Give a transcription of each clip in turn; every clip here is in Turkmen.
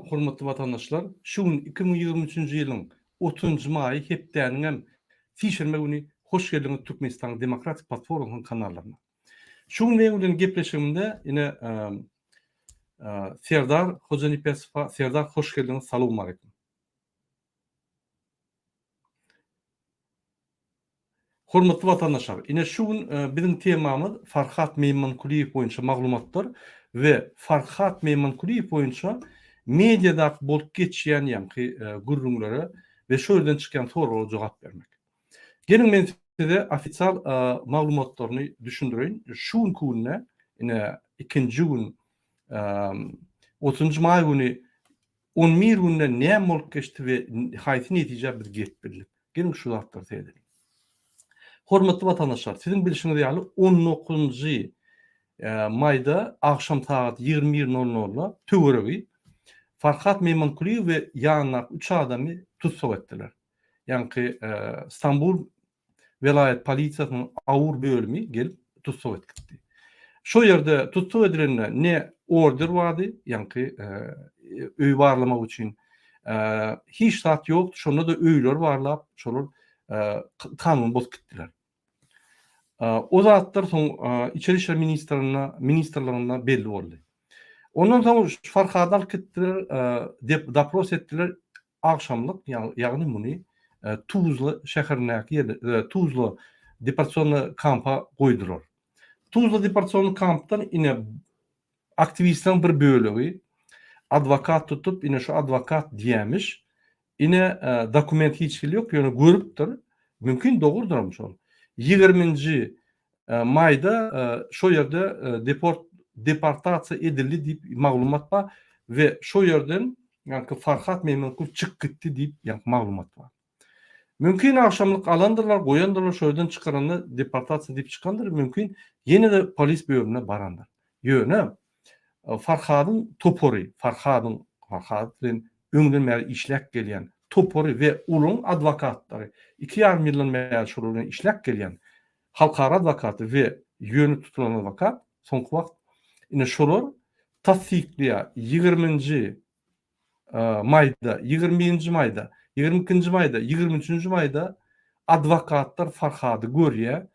Salam hormatly watandaşlar! Şu gün 2023-nji ýylyň 30-njy maýy hepdäniňem sişenbe güni hoş geldiňiz Türkmenistanyň Demokratik platformasynyň kanallaryna. Şu gün meň bilen gepleşigimde ine Serdar Hojanepesowa Serdar hoş geldiňiz salowmaleýkim. Hormatly watandaşlar, ine şu gün biziň temamyz Farhat Meýmankulyýew boýunça maglumatlar we Farhat Meýmankulyýew boýunça mediadaky bolup geçýän ýaňky gürrüňlere we şo ýerden çykýan soraglara jogap bermek. Geliň men size ofisial maglumatlaryny düşündireýin. Şu günki günde ine ikinji gün otuzynjy maý güni 11 günde näme bolup geçdi we haýsy netijä biz gelip bildik? Geliň şu zatlara seredeliň. Hormatly watandaşlar, siziň bilşiňiz ýaly 19-njy e, maýda agşam sagat 21:00-da töweregi Farhat Meýmankulyýew we ýanyndaky 3 adamy tussag etdiler. Ýaňky e, Stambul welaýat polisiýasynyň awur bölümi gelip tussag edip gitdi. Şo ýerde tussag edilende ne order bardy, ýaňky öý barlamak üçin hiç zat ýokdy, şonda-da öýleri barlap, şolar kanuny bozup gitdiler. O zatlar soň Içeri işler ministrine, ministrliginde belli boldy. Ondan soň Farhady alyp gitdiler, dopros etdiler, Agşamlyk, ýagny muny Tuzla şäherindäki ýerde, Tuzla deportasionnyý kampa goýdular. Tuzla deportasionnyý kampdan ine aktiwistleriň bir bölegi adwokat tutup, ine şu adwokat diýämiş, ine dokument hiç hili ýok, ýöne görüpdir, mümkin dogrudyram şol. Ýigriminji Maýda şo ýerde deport deportasiýa edildi diýip maglumat bar we şo ýerden ýaňky Farhat Meýmenkulow çykyp gitdi diýip ýaňky maglumat bar. Mümkin agşamlyk alandyrlar, goýandyrlar, şo ýerden çykaranda deportasiýa diýip çykandyr, mümkin ýene-de polis bölümine barandyr. Ýöne Farhadyň topary, Farhadyň, Farhad bilen öňden bäri işläp gelýän topary we olaryň adwokatlary, 2,5 ýyldan bäri şolar bilen işläp gelýän halkara adwokaty we ýöne tutulan adwokat soňky wagt ine şolar tassyklaýar ýigriminji maýda, 21-nji maýda, 22-nji maýda, 23-nji maýda adwokatlar Farhady görýär,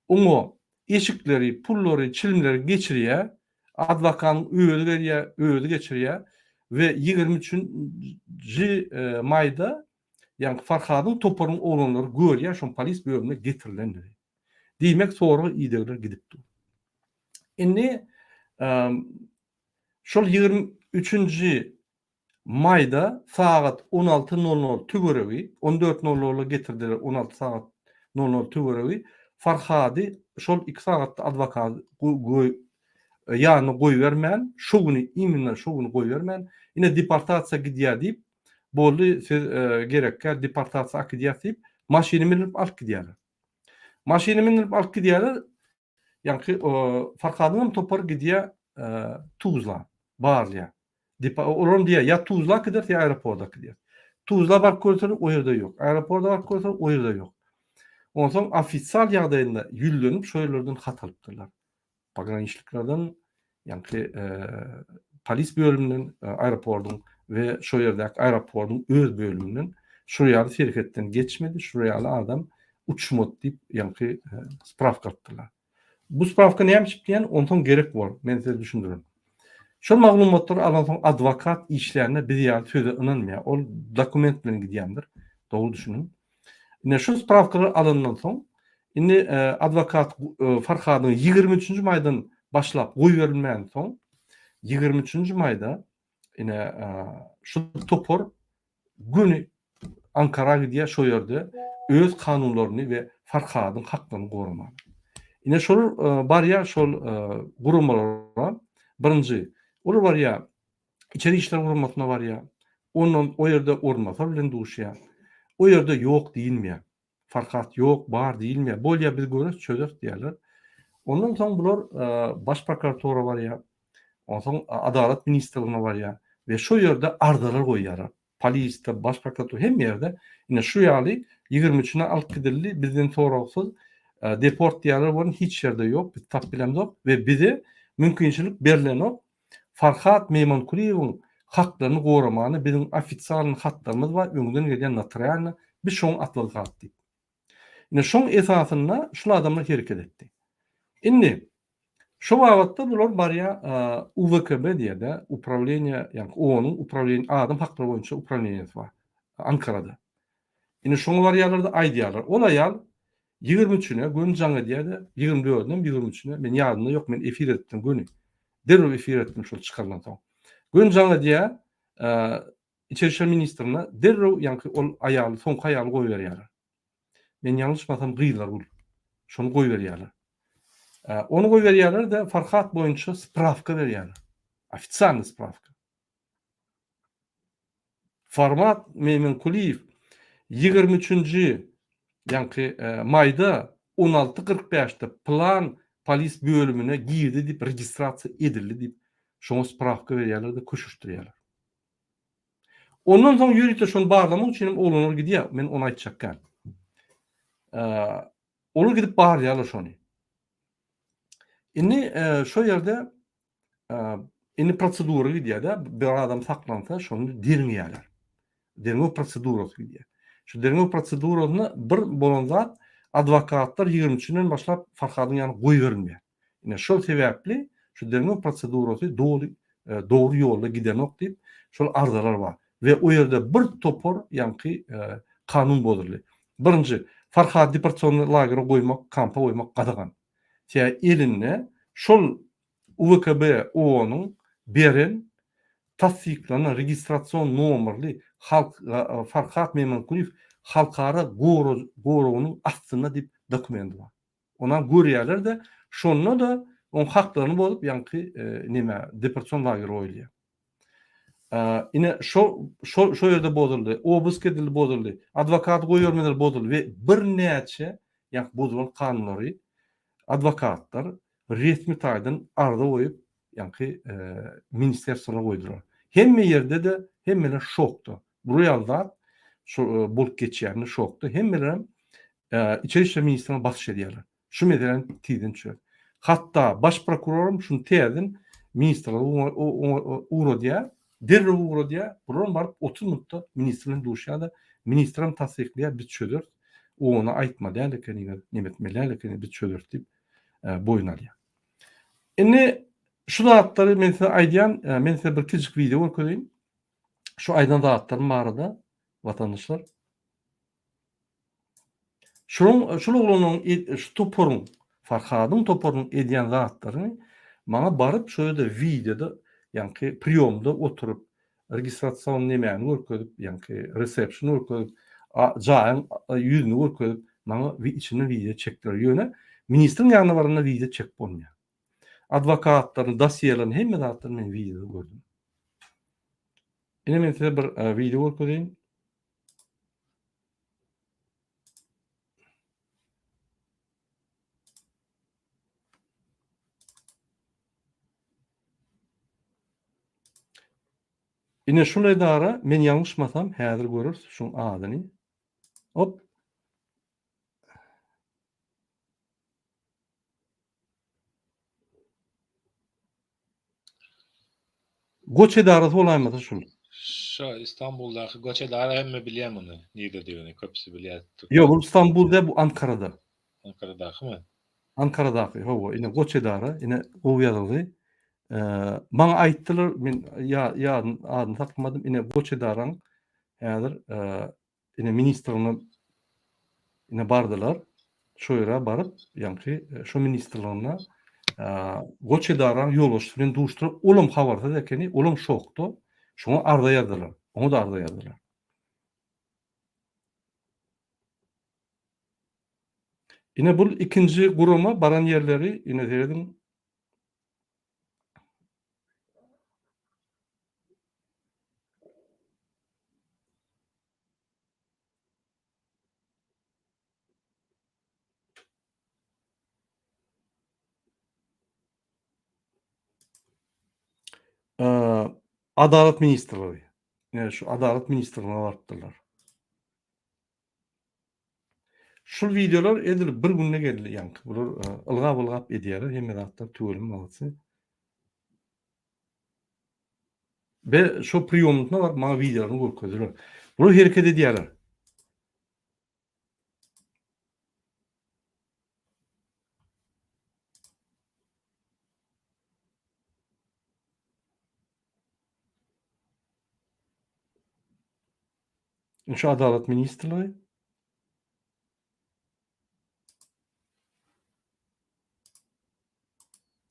oňa eşikleri, pullary, çilimleri geçirýär, adwokanyň özi berýär, özi geçirýär we 23-nji maýda Ýaňky Farhadyň toparynyň oglanlary görýär şoň polis bölümine getirilendigini. Diýmek sorag idegler gidip dur. Indi şol 23-nji maýda sagat 16:00 töweregi, 14:00-da getirdiler, 16 sagat 00 töweregi Farhady şol 2 sagatda adwokat ýanyna goýbermän, şo güni imенно şo güni goýbermän, ine deportasiýa gidýär diýip, Boldy siz gerekkä deportasiýa akidýas diýip maşyny mindirip alyp gidýärler. Maşyny mindirip alyp gidýärler. Ýaňky Farhadyň hem topary gidýär Tuzla barýar. Olar diýýär ýa Tuzla gideris ýa aeroporta gidýär. Tuzla baryp görseler o ýerde ýok. Aeroporta baryp görseler o ýerde ýok. Onsoň ofisial ýagdaýynda ýüzlenip şo ýerlerden hat alypdyrlar. Pograniçniklerden, ýaňky polis bölüminden, aeroportyň we şo ýerdäki aeroportyň öz bölüminden şol ýaly serhetden geçmedi, şol ýaly adam uçmady diýip, ýaňky sprawka alypdyrlar. Bu sprawka näme üçin diýen, onsoň gerek bor, men size düşündirin. Şol maglumatlary alansoň adwokat işlände biz ýaly söze ynanmaýar. Ol dokument bilen gidýändir. Dogry düşüniň. Ine şu sprawkalary alandan soň, indi adwokat Farhadyň 23-nji maýdan başlap goýberilmän soň, 23-nji maýda ine şu topar göni Ankara gidýär, şo ýerde öz kanunlaryny we Farhadyň haklaryny goramaga. Ine şol barýar şol guramalara birinji olar barýar Içeri işler guramasyna barýar. Ondan o ýerde orunbasar bilen duşýar. O ýerde ýok diýilmeýär. Farhat ýok, bar diýilmeýär. Bolýar biz göreris, çözeris diýýärler. Ondan soň bular baş prokuratura barýar. Onsoň Adalat ministrligine barýar we şo ýerde arzalar goýýarlar. Polisde, baş prokuratura hemme ýerde ine şu ýaly 23-üne alyp gidildi, bizden soragsyz deport diýýärler welin hiç ýerde ýok, biz tapyp bilemzok we bize mümkinçilik berlenok Farhat Meýmankulyýewiň haklaryny goramana biziň ofisialnyý hatlarymyz bar öňden gelýän notarialnyý biz şoň adwokat diýip. Ine şoň esasynda şul adamlar hereket etdi. Indi şo babatda bular barýa UWKB diýýär-de, uprawleniýe, ýagny OON-yň uprawleniýe adam haklary boýunça uprawleniýesi bar Ankarada. Indi şoňa barýarlar-da aýdýarlar. Ol aýal 23-üne göni jaň edýär-de, 24-ünem, 23-üne, men ýadymda ýok, men efir edipdim göni. Derrew efir etdim şol çykarylan soň. Göni jaň edýär, Içeri işler ministrine derrew ýaňky ol aýaly, soňky aýaly goýberýärler. Men ýalňyşmasam Gyzlargül. Şony goýberýärler. Ony goýberýärler-de Farhat boýunça sprawka berýärler. Ofisialnyý sprawka. Farmat Meýmenkulyýew 23-nji ýaňky maýda 16.45-de plan polis bölümine girdi diýip registrasiýa edildi diýip şoňa sprawka berýärler-de köşeşdirýärler. Ondan soň ýörite şony barlamak üçin hem oglanlar gidýär. Men ony aýtjakkan. Olar gidip barlaýarlar şony. Indi şo ýerde indi prosedura gidýär-de, bir adam saklansa şony derňeýärler. Derňew prosedurasy gidýär. Şu derňew prosedurasynda bir bolan zat adwokatlar 23-ünden başlap Farhadyň ýanyna goýberilmeýär. Ine şol sebäpli şu derňew prosedurasy doly dogry ýolda gidenok diýip şol arzalar bar. We o ýerde bir topar ýaňky kanun bozuldy. Birinji, Farhady deportasionnyý lagere goýmak, kampa goýmak gadagan. Sebäbi elinde şol UWKB OON-yň beren tassyklanan registrasion nomerli halk Farhat Meýmankulyýew halkara goragynyň astynda diýip dokumenti bar. Onam görýärler-de, şonda-da oň haklaryny bozup, ýaňky neme, deportasion lagere goýulýar. Ine, şo, şo, şo ýerde bozuldy, obysk edildi, bozuldy, adwokaty goýbermeler bozuldy we birnäçe ýaňky bozulan kanunlary adwokatlar resmi taýdan arza goýup, ýaňky ministerstwolara goýdular. Hemme ýerde-de hemmeler şokda. Bular ýaly zat şu bolup geçýänine şokda. Hemmelerem İçeri işler ministrine basyş edýärler. Şu meseläni tizden çöz. Hatda baş prokuroram şuny täzeden ministrlige ugradýar, derrew ugradýar. Bularam baryp 30 minutda ministr bilen duşýar-da, ministrem tassyklaýar, biz çözeris. Ona aýtmaly däl ekeniňiz, neme etmeli däl ekeniňiz, biz çözeris diýip boýun alýar. Indi şu zatlary men size aýdýan, men size bir kiçijik wideo görkezeýin. Şu aýdan zatlarym barada watandaşlar. Şunuň şul oglanyň şu toparyň Farhadyň toparynyň edýän zatlaryny maňa baryp şo ýerde wideoda ýaňky priýomda oturyp registrasion nemäni görkezip ýaňky resepşn görkezip jaýyň ýüzüni görkezip maňa içinden wideo çekdiler. Ýöne ministriň ýanyna baranda wideo çekip bolmaýar. Adwokatlaryň dosýelerini hemme zatlaryny men wideoda gördüm. Ine men size bir wideo görkezeýin. Ine şul edara, men ýalňyşmasam, häzir göreris şuň adyny. Hop. Goç edarasy bolaýmasa şul. Şo Istanbuldaky Goç edara hemme bilýär muny nirededigini köpüsi bilýär. Ýok bul Istanbul däl bu Ankarada. Ankaradakymy? Ankaradaky hawa ine Goç edara ine gowy ýazylgy. Maňa aýtdylar men ýa adyny saklamadym ine Goç edaraň häzir Ine ministrligine ine bardylar. Şo ýere baryp, ýaňky şo ministrliginde goç edaranyň ýolbaşçysy bilen duşdular. Olam habarsyz ekeni, olam şokda. Şoňa arza ýazdylar. Oňa-da arza ýazdylar. Ine bul ikinji gurama baran ýerleri, ine serediň. Adalat ministrligi. Ine şu Adalat ministrligine barypdyrlar. Şul wideolar edil bir günde geldi ýaňky. Bular ylgap-ylgap edýärler hemme zatlar tüweleme malasy. Be şo priýomnysyna baryp maňa wideolaryny görkezdiler. Bular hereket edýärler. Şu Adalat ministrligi.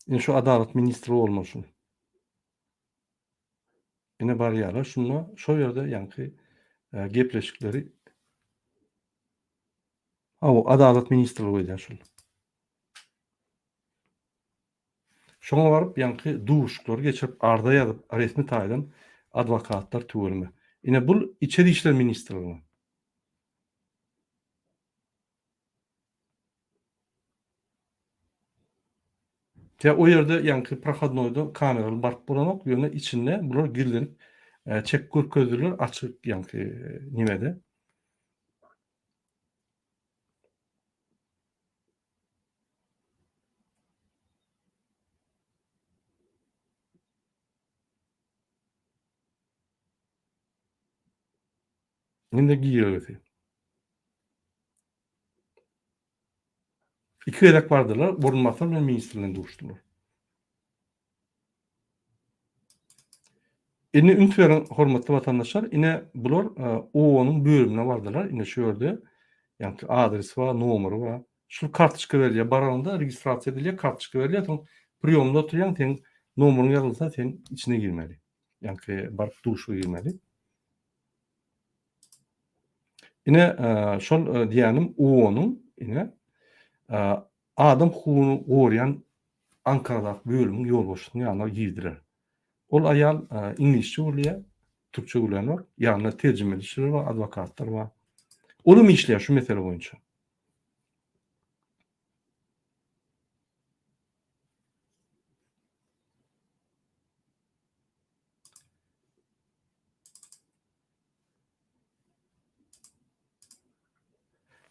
Ine şu Adalat ministri bolmaly şu. Ine barýarlar şunda şo ýerde ýaňky e, gepleşikleri Aw, Adalat ministrligi edýär şul. Şoňa baryp ýaňky duşuşyklary geçirip arza ýazyp resmi taýdan adwokatlar tüweleme. Ine bul Içeri işler ministrligine. Tä o ýerde ýaňky prohodnoýda kameraly baryp bolanok, ýöne içinde bular gizlenip e, çek görkezdiler açyk ýaňky e, nimede. Indi girelgesi. Iki gezek bardylar, orunbasar bilen ministr bilen duşdular. Indi üns beriň, hormatly watandaşlar, ine bular e, OON-yň bölümine bardylar. Ine şu ýerde ýagny adresi bar, nomeri bar. Şu kartoçka berilýär. Baranyňda registrasiýa edilýär, kartoçka berilýär, soň priýomda oturýaň, seň nomeriň ýazylsa, sen içine girmeli. Ýagny baryp duşa girmeli. Ine, şol diýýänim OON-yň ine adam hukugyny goraýan Ankaradaky bölümiň ýolbaşçysynyň ýanyna girdiler. Ol aýal iňlisçe gürleýär, türkçe gürlänok. Ýanynda terjimeçiler bar, adwokatlar bar. Olam işleýär şu mesele boýunça.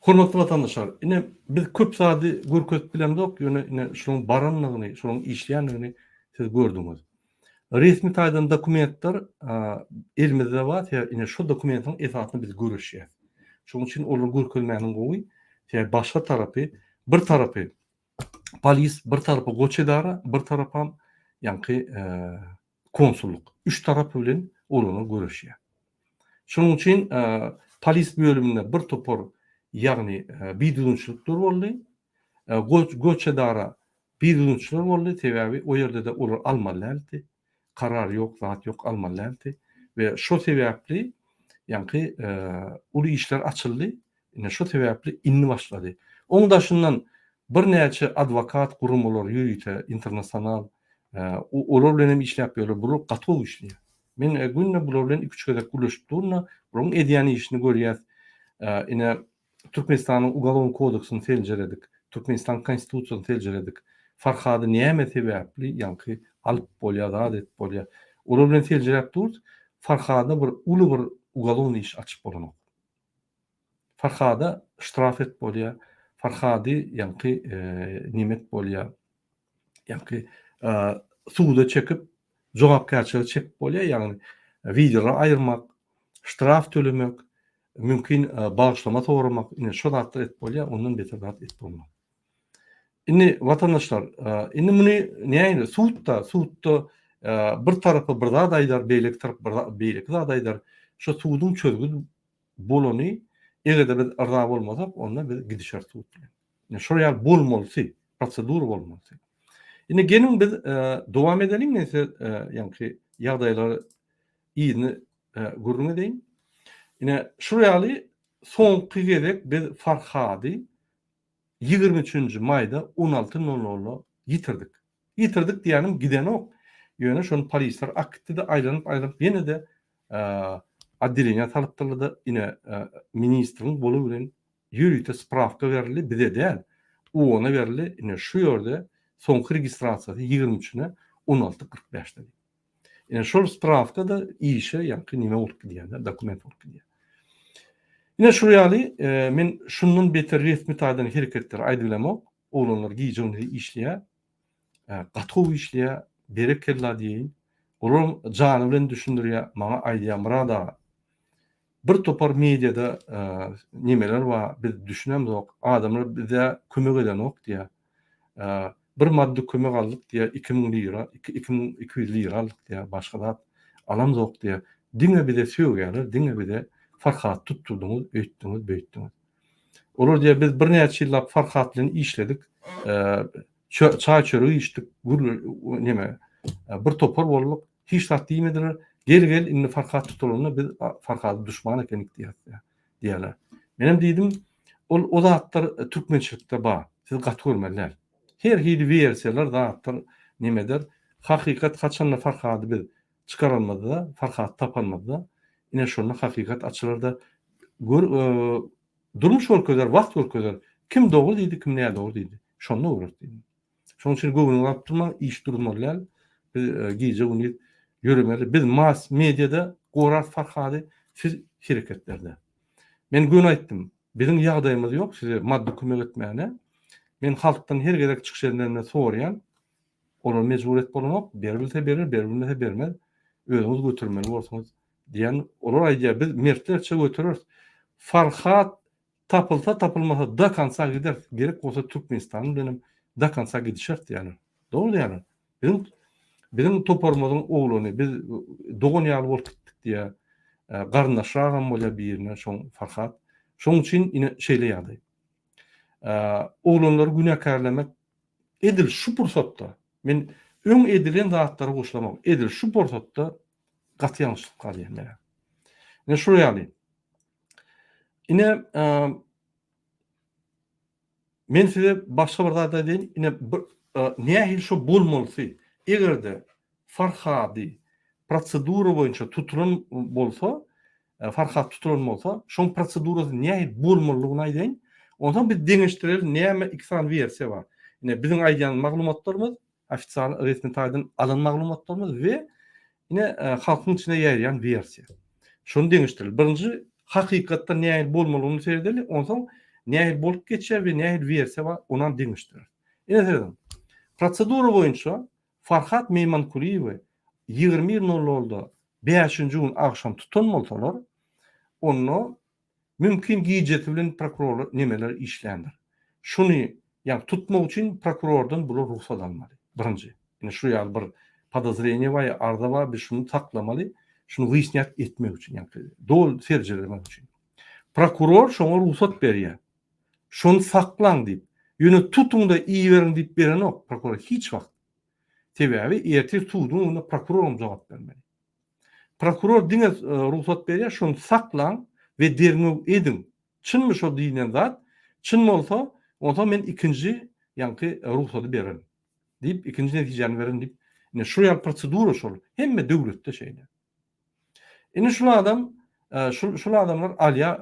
Hormatly watandaşlar, ine biz köp zady görkezip bilemzok, ýöne ine şunuň barandygyny, şunuň işleýändigini siz gördüňiz. Resmi taýdan dokumentler elimizde bar, sebäbi ine şu dokumentiň esasynda biz göreşýäs. Şonuň üçin olary görkezmäniň gowy, sebäbi başga tarapy, bir tarapy polis, bir tarapy goç edara, bir tarapam ýaňky konsullyk. Üç tarapy bilen olara göreşýär. Şonuň üçin polis bölüminde bir topar ýagny bidüzgünçilikler boldy. Göç edara bidüzgünçilikler boldy, sebäbi o ýerde-de olar almaly däldi. Karar ýok, zat ýok, almaly däldi. We şo sebäpli ýaňky uly işler açyldy. Ine şo sebäpli indi başlady. Oň daşyndan birnäçe adwokat guramalar ýörite internasional olar bilen hem işläp ýörler. Bular gaty gowy işleýär. Men günde bular bilen iki-üç gezek gürleşip durun-da, bularyň edýän işini görýäs. Ine Türkmenistanyň Ugalownyý kodeksini seljeredik, Türkmenistanyň Konstitusiýasyny seljeredik. Farhady näme sebäpli ýaňky alyp bolýar, zat edip bolýar. Olar bilen seljeräp durus, Farhada bir uly bir ugalownyý iş açyp bolanok. Farhada ştraf edip bolýar, Farhady ýaňky neme edip bolýar, ýaňky suda çekip jogapkärçilige çekip bolýar, ýagny wideolary aýyrmak, ştraf tölemek, mümkin bagyşlama soramak, ine şo zatlar edip bolýar, ondan beter zat edip bolmaz. Indi watandaşlar, indi muny nähili sudda, sudda bir tarapy bir zat aýdar, beýleki tarap bir beýleki zat aýdar. Şo suduň çözgüdi bolany, eger-de biz yrza bolmasak, onda biz gidişeris sud bilen. Ine şol ýaly bolmalysy, prosedura bolmalysy. Indi geliň biz dowam edeliň, men size ýaňky ýagdaýlary yzyny gürrüň edeýin. Ine şul ýaly soňky gezek biz Farhady 23-nji maýda 16 nol nolda ýitirdik. Ýitirdik diýýänim gidenok. Ýöne şony polisler akitdi-de aýlanyp-aýlanyp ýene-de otdeleniýä salypdyrlar-da ine ministriň goly bilen ýörite sprawka berildi, bize däl, OON-a berildi, ine şu ýerde soňky registrasiýasy 23-üne 16 45-de diýip. Ine şol sprawka-da işe ýaňky neme bolup gidýär-de, dokument bolup gidýär. Ine şul ýaly men şundan beter resmi taýdan hereketleri aýdyp bilemok. Oglanlar gije-gündiz işleýär. Gaty gowy işleýär. Berekella diýeýin. Olaram jany bilen düşündirýär, maňa aýdýar, Myrat aga, bir topar mediada nemeler bar, biz düşünemzok, adamlar bize kömek edenok diýýär. Bir maddy kömek aldyk diýýär, 2000 lira, 2200 lira aldyk diýýär, başga zat alamzok diýýär. Diňe bize sögýärler, diňe bize Farhady tutdurdyňyz, öýtdüňiz, beýtdiňiz. Olar diýýär, biz birnäçe ýyllap Farhat bilen işledik, çaý-çörek içdik, gürle neme, bir topar bolduk, hiç zat diýmediler. Gel, gel, indi Farhat tutulanda biz Farhady duşman ekenik diýýäs diýýärler. Menem diýdim, ol o zatlar türkmençilikde bar. Siz gaty görmeli däl. Her hili wersiýalar, zatlar nemedir. Hakykat haçanda Farhady biz çykaranymyzda, Farhady tapanymyzda, ine şonda hakykat açylar-da, gör, durmuş görkezer, wagt görkezer, kim dogry diýdi, kim nädogry diýdi. Şonda göreris diýdim. Şonuň üçin göwnüňizi alyp durmaň, iş durmaly däl. Biz gije-gündiz ýöremeli. Biz mass mediada gorarys Farhady, siz hereketlerde. Men göni aýtdym, biziň ýagdaýymyz ýok size maddy kömek etmäne. Men halkdan her gezek çykyş edende soraýan, Olar mejbur edip bolanok, beribilse berer, beribilmese bermez. Özüňiz götermeli borsuňyz diýen. Olar aýdýar, biz mertlerçe götereris. Farhat tapylsa tapylmasa do konca gideris. Gerek bolsa Türkmenistan bilenem do konca gidişeris diýýärler. Dogry diýýärler. Biziň biziň toparymyzyň oglany biz dogan ýaly bolup gitdik diýýär. Garyndaşragam bolýar birine şoň Farhat. Şoň üçin ine şeýle ýagdaý. Oglanlary günäkärlemek Edil şu pursatda, men öň edilen zatlary goşulamok, edil şu pursatda gaty ýalňyşlyk galýar menä. Ine şul ýaly. Ine men size başga bir zat aýdaýyn, ine bir nähili şo bolmalysy, eger-de Farhady prosedura boýunça tutulan bolsa, Farhat tutulan bolsa, şoň prosedurasy nähili bolmalydygyny aýdaýyn. Onsoň biz deňeşdireli näme iki sany wersiýa bar. Ine biziň aýdýan maglumatlarymyz, ofisial resmi taýdan alan maglumatlarymyz we ine halkyň içinde ýaýraýan wersiýa. Şony deňeşdireli. Birinji hakykatda nähili bolmalydygyny seredeli, onsoň nähili bolup geçýär we nähili wersiýa bar, onam deňeşdireris. Ine serediň. Prosedura boýunça Farhat Meýmankulyýewi 21 nol nolda bäşinji gün agşam tutan bolsalar, onda mümkin gijesi bilen prokurorlar nemeler işländir. Şuny, ýagny tutmak üçin prokurordan bular rugsat almaly. Birinji. Ine şu ýaly bir podozreniýe bar ýa arza bar, biz şuny saklamaly, şuny wyýasnýat etmek üçin, ýagny doly seljermek üçin. Prokuror şoňa rugsat berýär. Şony saklaň diýip. Ýöne tutuň-da iberiň diýip berenok prokuror hiç wagt. Sebäbi ertir suduň öňünde prokuroram jogap bermeli. Prokuror diňe rugsat berýär, şony saklaň we derňew ediň. Çynmy şo diýlen zat? Çyn bolsa, onsoň men ikinji ýaňky rugsady bererin diýip, ikinji netijäni bererin diýip, ine şul ýaly prosedura şol. Hemme döwletde şeýle. Indi şul adam, şul şul adamlar alýar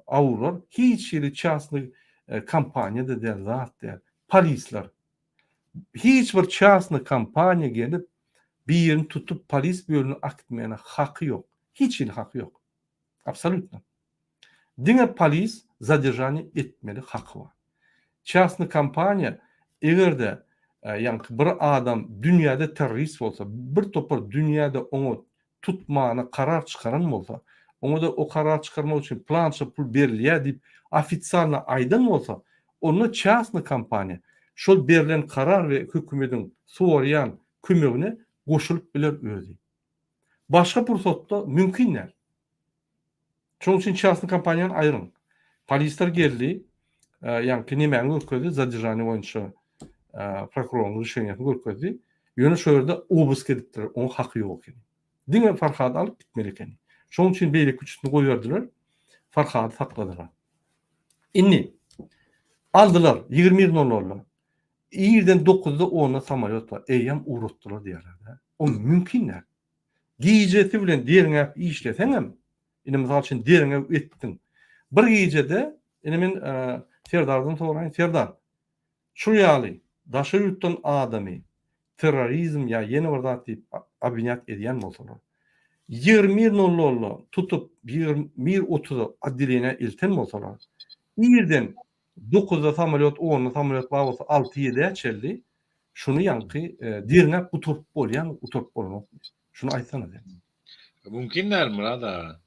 awular, hiç hili çasnyý kompaniýa-da däl, zat däl. Polisler. Hiç bir çasny kompaniýa gelip birini tutup polis bölümine akitmäne haky ýok. Hiç hili haky ýok. Absolýutno. Diňe polis zaderžaniýe etmeli haky bar. Çasny kompaniýa eger-de ýaňky bir adam dünýäde terrorist bolsa, bir topar dünýäde oňa tutmana karar çykaran bolsa, oňa-da o karar çykarmak üçin plança pul berilýär diýip ofitsialno aýdan bolsa, onda çasny kompaniýa şol berlen karar we hökümediň soraýan kömegine goşulyp biler özi. Başga pursatda mümkin däl. Şonuň üçin çasny kompaniýany aýryň. Polisler geldi, ýaňky nemäni görkezdi, zadržaniýe boýunça prokuroryň rişeniýesini görkezdi. Ýöne şo ýerde obysk edipdirler, oňa haky ýok ekeni. Diňe Farhady alyp gitmeli ekeni. Şonuň üçin beýleki üçüsini goýberdiler, Farhady sakladylar. Indi aldylar 21 nol nolda. Irden dokuzda onda samolýot bar, eýýäm ugratdylar diýýärler-dä. O mümkin däl. Gijesi bilen derňäp işleseňem, indi mysal üçin derňew etdiň. Bir gijede, indi men Serdardan soraýyn, Serdar, şul ýaly daşary ýurtdan adamy terrorizm ýa ýene bir zat diýip obwinýat edýän bolsalar, 21 nol nolda tutup 21 otuza otdeleniýä elten bolsalar, irden dokuzda samolýot, onda samolýot bar bolsa alty ýedä çenli. Şuny ýaňky derňäp gutaryp bolýarmy, gutaryp bolanokmy? Şuny aýtsana sen. Mümkin däl Myrat aga.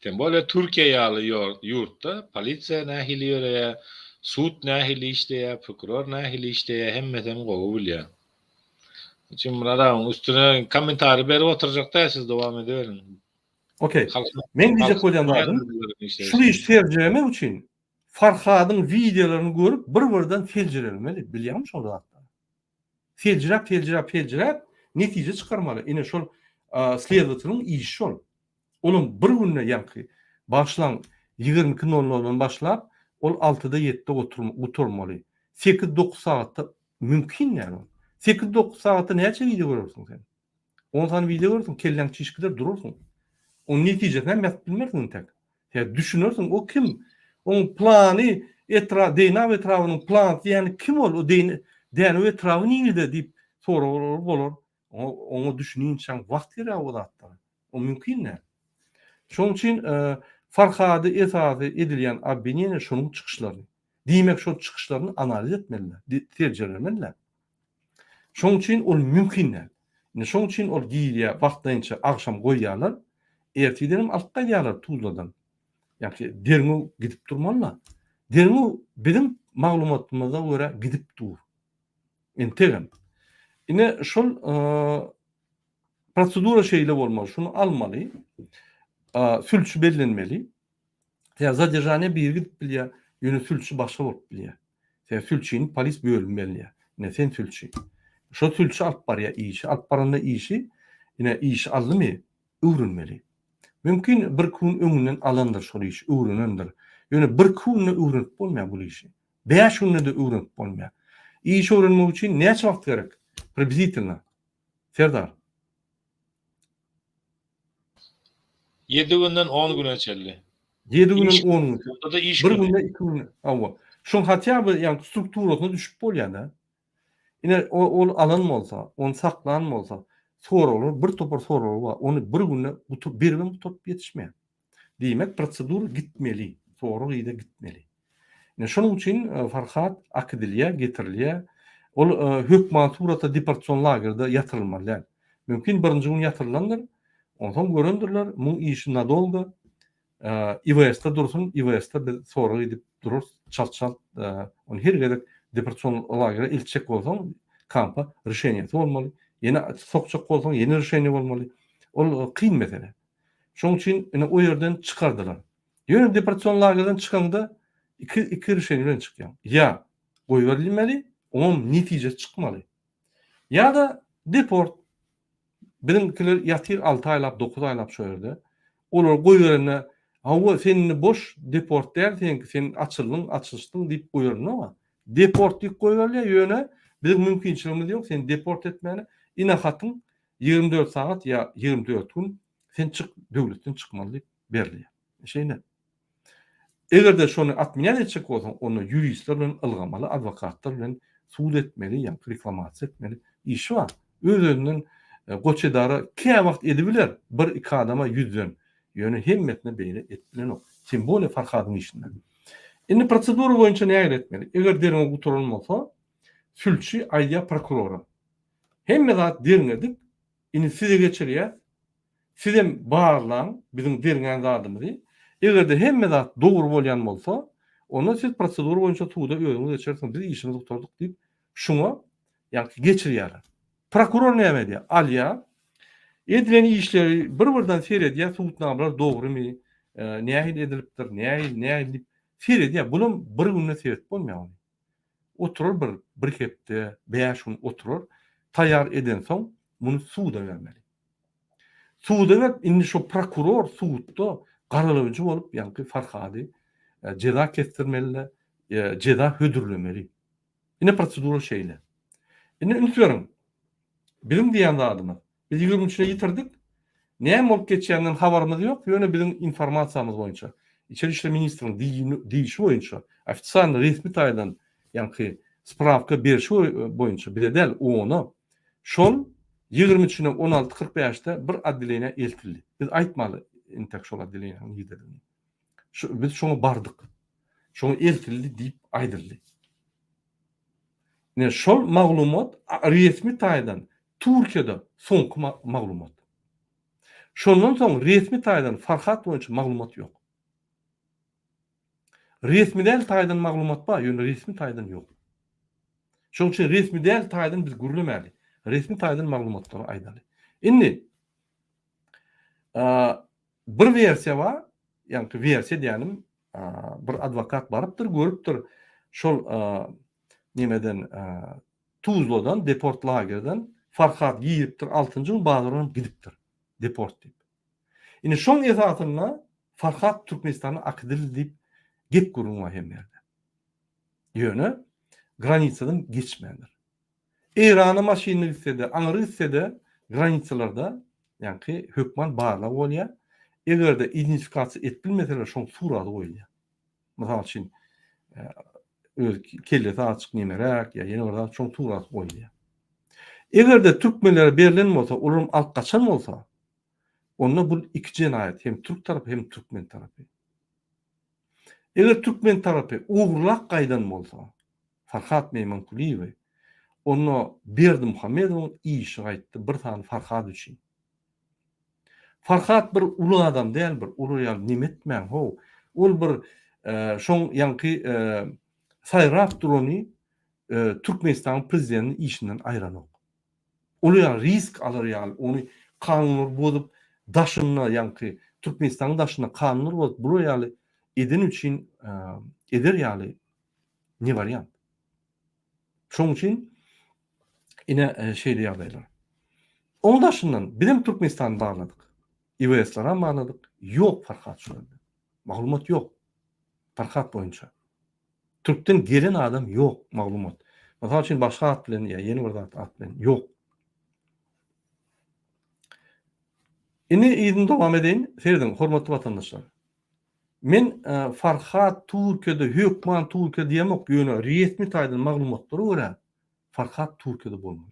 Tem bolýa Türkiýe ýaly ýurtda polisiýa nähili ýöreýär, sud nähili işleýär, prokuror nähili işleýär hemmesem gowy bilýär. Şonuň üçin Myrat agaň üstüne kommentariý berip oturjak däl siz dowam ediberiň. Okey. Men diýjek bolýan zadym şu iş seljermek üçin Farhadyň wideolaryny görüp bir-birden seljerelmeli. Bilýäňmi şol zatlary? Seljiräp, seljiräp, seljiräp netije çykarmaly. Ine şol sledowateliň işi şol. Olam bir günde ýaňky bagyşlaň 22 nol noldan başlap ol altyda ýetide gutarmaly. Sekiz dokuz sagatda mümkin däl ol. Sekiz dokuz sagatda näçe wideo görersiň sen? On sany wideo görersiň, kelläň çiş gider durarsyň. Onuň netijesini hem ýazyp bilmersiň intäk. Sen düşünersiň o kim? Oň plany etra Deýnaw etrabynyň plany diýýäni kim ol? O Deýn Dänew etraby nirde diýip soraglar bolar. Oňa oňa düşüninçäň wagt gerek o zatlara. O mümkin däl. Şonuň üçin Farhady esasy edilýän obwineniýe şonuň çykyşlary. Diýmek şol çykyşlaryny analiz etmeliler, seljermeliler. Şonuň üçin ol mümkin däl. Indi şonuň üçin ol girýär, wagtlaýynça agşam goýýarlar, ertirdenem alyp gaýdýarlar Tuzladan. Ýagny derňew gidip durmaly-da. Derňew biziň maglumatymyza görä gidip dur. Entegem. Ine şol prosedura şeýle bolmaly, şuny almaly, sülçi bellenmeli. Ýa zaderžaniýa biri gidip bilýär, ýöne sülçi başga bolup bilýär. Sebäbi sülçini polis bölümi belleýär. Ine sen sülçi. Şol sülçi alyp barýar işi. Alyp baranda işi, ine işi aldymy, öwrenmeli. Mümkin bir gün öňünden alandyr şol işi, öwrenendir. Ýöne bir günde öwrenip bolmaýar bul işi. Bäş günde-de öwrenip bolmaýar. Işi öwrenmek üçin näçe wagt gerek? Priblizitilno. Serdar. Ýedi günden on güne çenli. Ýedi günden on gün. Onda-da iş Bir günde, iki günde. Hawa. Şoň hatýa bir ýaňky strukturasyna düşüp bolýar-da. Ine, ol alan bolsa, ony saklan bolsa, soraglar, bir topar soraglar bar. Ony bir günde gutup, beribem gutaryp ýetişmeýär. Diýmek, prosedura gitmeli, sorag yza gitmeli. Ine, şonuň üçin Farhat akidilýär, getirilýär. Ol hökman suratda deportasion lagerde ýatyrylmaly däl. Mümkin birinji gün ýatyrylandyr, onsoň görendirler, muň işi nadolgo, IWS-de dursun, IWS-de biz sorag edip durarys, çalt-çalt, ony her gezek deportasion lagere eltjek bolsaň, kampa rişeniýesi bolmaly, ýene sokjak bolsaň, ýene rişeniýe bolmaly. Ol kyn mesele. Şonuň üçin ine o ýerden çykardylar. Ýöne deportasion lagerden çykaňda iki iki rişeniýe bilen çykýaň. Ýa goýberilmeli, oňam netijesi çykmaly. Ýa-da deport. Biziňkiler ýatyr alty aýlap, dokuz aýlap şo ýerde. Olary goýberende, hawa sen indi boş, deport däl seňki, sen açyldyň, açylyşdyň diýip goýberenok-a. Deport diýip goýberilýär, ýöne biziň mümkinçiligimiz ýok seni deport etmäne. Ine hatyň, 24 sagat ýa 24 gün sen çyk, döwletden çykmaly diýip berilýär. Şeýle. Eger-de şony otmenýat etjek bolsaň, onda ýuristler bilen ylgamaly, adwokatlar bilen sud etmeli, ýa reklamasiýa etmeli işi bar. Öz-özünden e, goç edara käwagt edibiler, bir-iki adama ýüzden. Ýöne hemmesine beýle edip bilenok. Tem bolýa Farhadyň işinde. Indi prosedura boýunça nägile etmeli? Eger derňew gutaran bolsa, sülçi aýdýar prokurora. Hemme zat derňedik, indi size geçirýäs. Sizem barlaň biziň derňän zadymyzy. Eger-de hemme zat dogry bolýan bolsa, onda siz prosedura boýunça suda özüňiz geçersiňiz, biz işimizi gutardyk diýip, şuňa ýagny geçirýärler. Prokuror näme edýär? Alýar, edilen işleri bir-birden seredýär, subutnamalar dogrymy, nähili edilipdir, nähili, nähili diýip seredýär. Bulam bir günde seredip bolmaýar ony. Oturar bir, bir hepde, bäş gün oturar, taýýar edensoň muny suda bermeli. Suda berip indi şo prokuror sudda garalawjy bolup ýaňky Farhady jeza kesdirmelide, jeza hödürlemeli. Ine prosedura şeýle. Indi üns beriň. Biziň diýýän zadymyz, biz 23-ne ýitirdik. Näme bolup geçýäninden habarymyz ýok, ýöne biziň informasiýamyz boýunça, Içeri işler ministriniň diýişi boýunça, ofitsialny resmi taýdan ýaňky sprawka berşi boýunça bize däl, ona Şol 23 üçüne 16 45-de bir otdeleniýä eltildi. Biz aýtmaly entek şol otdeleniýäniň nirededigini. Şu biz şoňa bardyk. Şoňa eltildi diýip aýdyldy. Ine şol maglumat resmi taýdan Türkiýede soňky maglumat. Şondan soň resmi taýdan Farhat boýunça maglumat ýok. Resmi däl taýdan maglumat bar, ýöne resmi taýdan ýok. Şonuň üçin resmi däl taýdan biz gürlemäli. Resmi taýdan maglumatlary aýdaly. Indi bir wersiýa bar, ýaňky wersiýa diýýänim bir adwokat barypdyr, görüpdir şol nemeden Tuzladan, deport lagerden Farhat giripdir altynjy gün bazardan gidipdir. Deport diýip. Indi şoň esasynda Farhat Türkmenistana akydyldy diýip gep gürrüň bar hemme ýerde. Ýöne granitsadan geçmändir. Eýrana maşynly gitse-de, aňry gitse-de granitsalarda ýaňky hökman barlag bolýar. Eger-de identifikasiýa edip bilmeseler şoň suraty goýulýar. Mysal üçin öz kellesi azajyk nemeräk ýa ýene bir zat şoň suraty goýulýar. Eger-de türkmenlere berlen bolsa, olaram alyp gaçan bolsa, onda bul iki jenaýat hem türk tarapy hem türkmen tarapy. Eger türkmen tarapy ogurlap gaýdan bolsa, Farhat Meýmankulyýewi, onda Berdimuhamedowyň işi gaýtdy bir sany Farhat üçin. Farhat bir uly adam däl bir, olar ýaly neme etmäň how. Ol bir şoň ýaňky saýrap durany Türkmenistanyň prezidentini işinden aýranok. Ol ýaly risk alar ýaly ony kanunlary bozup daşynda ýaňky Türkmenistanyň daşynda kanunlary bozup bular ýaly edeni üçin eder ýaly ne wariant. Şoň üçin ine şeýle ýagdaýlar. Oň daşyndan bizem Türkmenistany barladyk. IWS-laram barladyk. Ýok Farhat şu ýerde. Maglumat ýok. Farhat boýunça. Türkden gelen adam ýok maglumat. Mysal üçin başga at bilen ýa ýene bir zat at bilen ýok. Indi yzyny dowam edeýin. Serediň, hormatly watandaşlar. Men Farhat Türkiýede hökman Türkiýe diýemok, ýöne resmi taýdan maglumatlara görä Farhat Türkiýede bolmaly.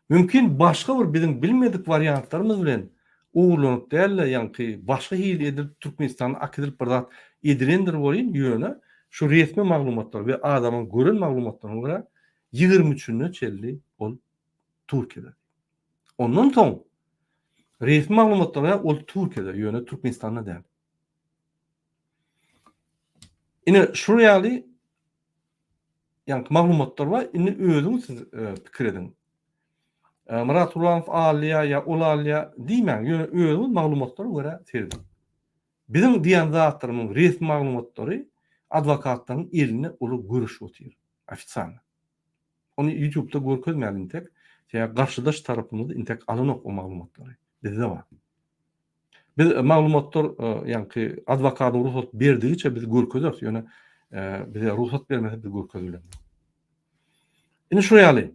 Mümkin başga bir biziň bilmedik wariantlarymyz bilen ogurlanyp däl-de ýaňky başga hili edilip Türkmenistana akidilip bir zat edilendir welin ýöne şu resmi maglumatlar we adamyň gören maglumatlaryna görä 23 üçüne çenli ol Türkiýede. Ondan soň resmi maglumatlara görä ol Türkiýede ýöne Türkmenistanda däl. Ine şul ýaly ýaňky maglumatlar bar. Indi özüňiz siz pikir ediň. Myrat Gurbanow alýa ýa ol alýa diýmäň. Ýöne özüňiz maglumatlara görä serediň. Biziň diýen zatlarymyň resmi maglumatlary adwokatlaryň elinde olar görüşip otyr. Ofitsialno. Ony YouTube'da görkezmäli intek. Sebäbi garşydaş tarapymyz intek alanok o maglumatlary. Bizde bar. Biz maglumatlar ýaňky adwokatyň rugsat berdigiçe biz görkezeris, ýöne bize rugsat bermese biz görkezip bilemok. Indi şu ýaly.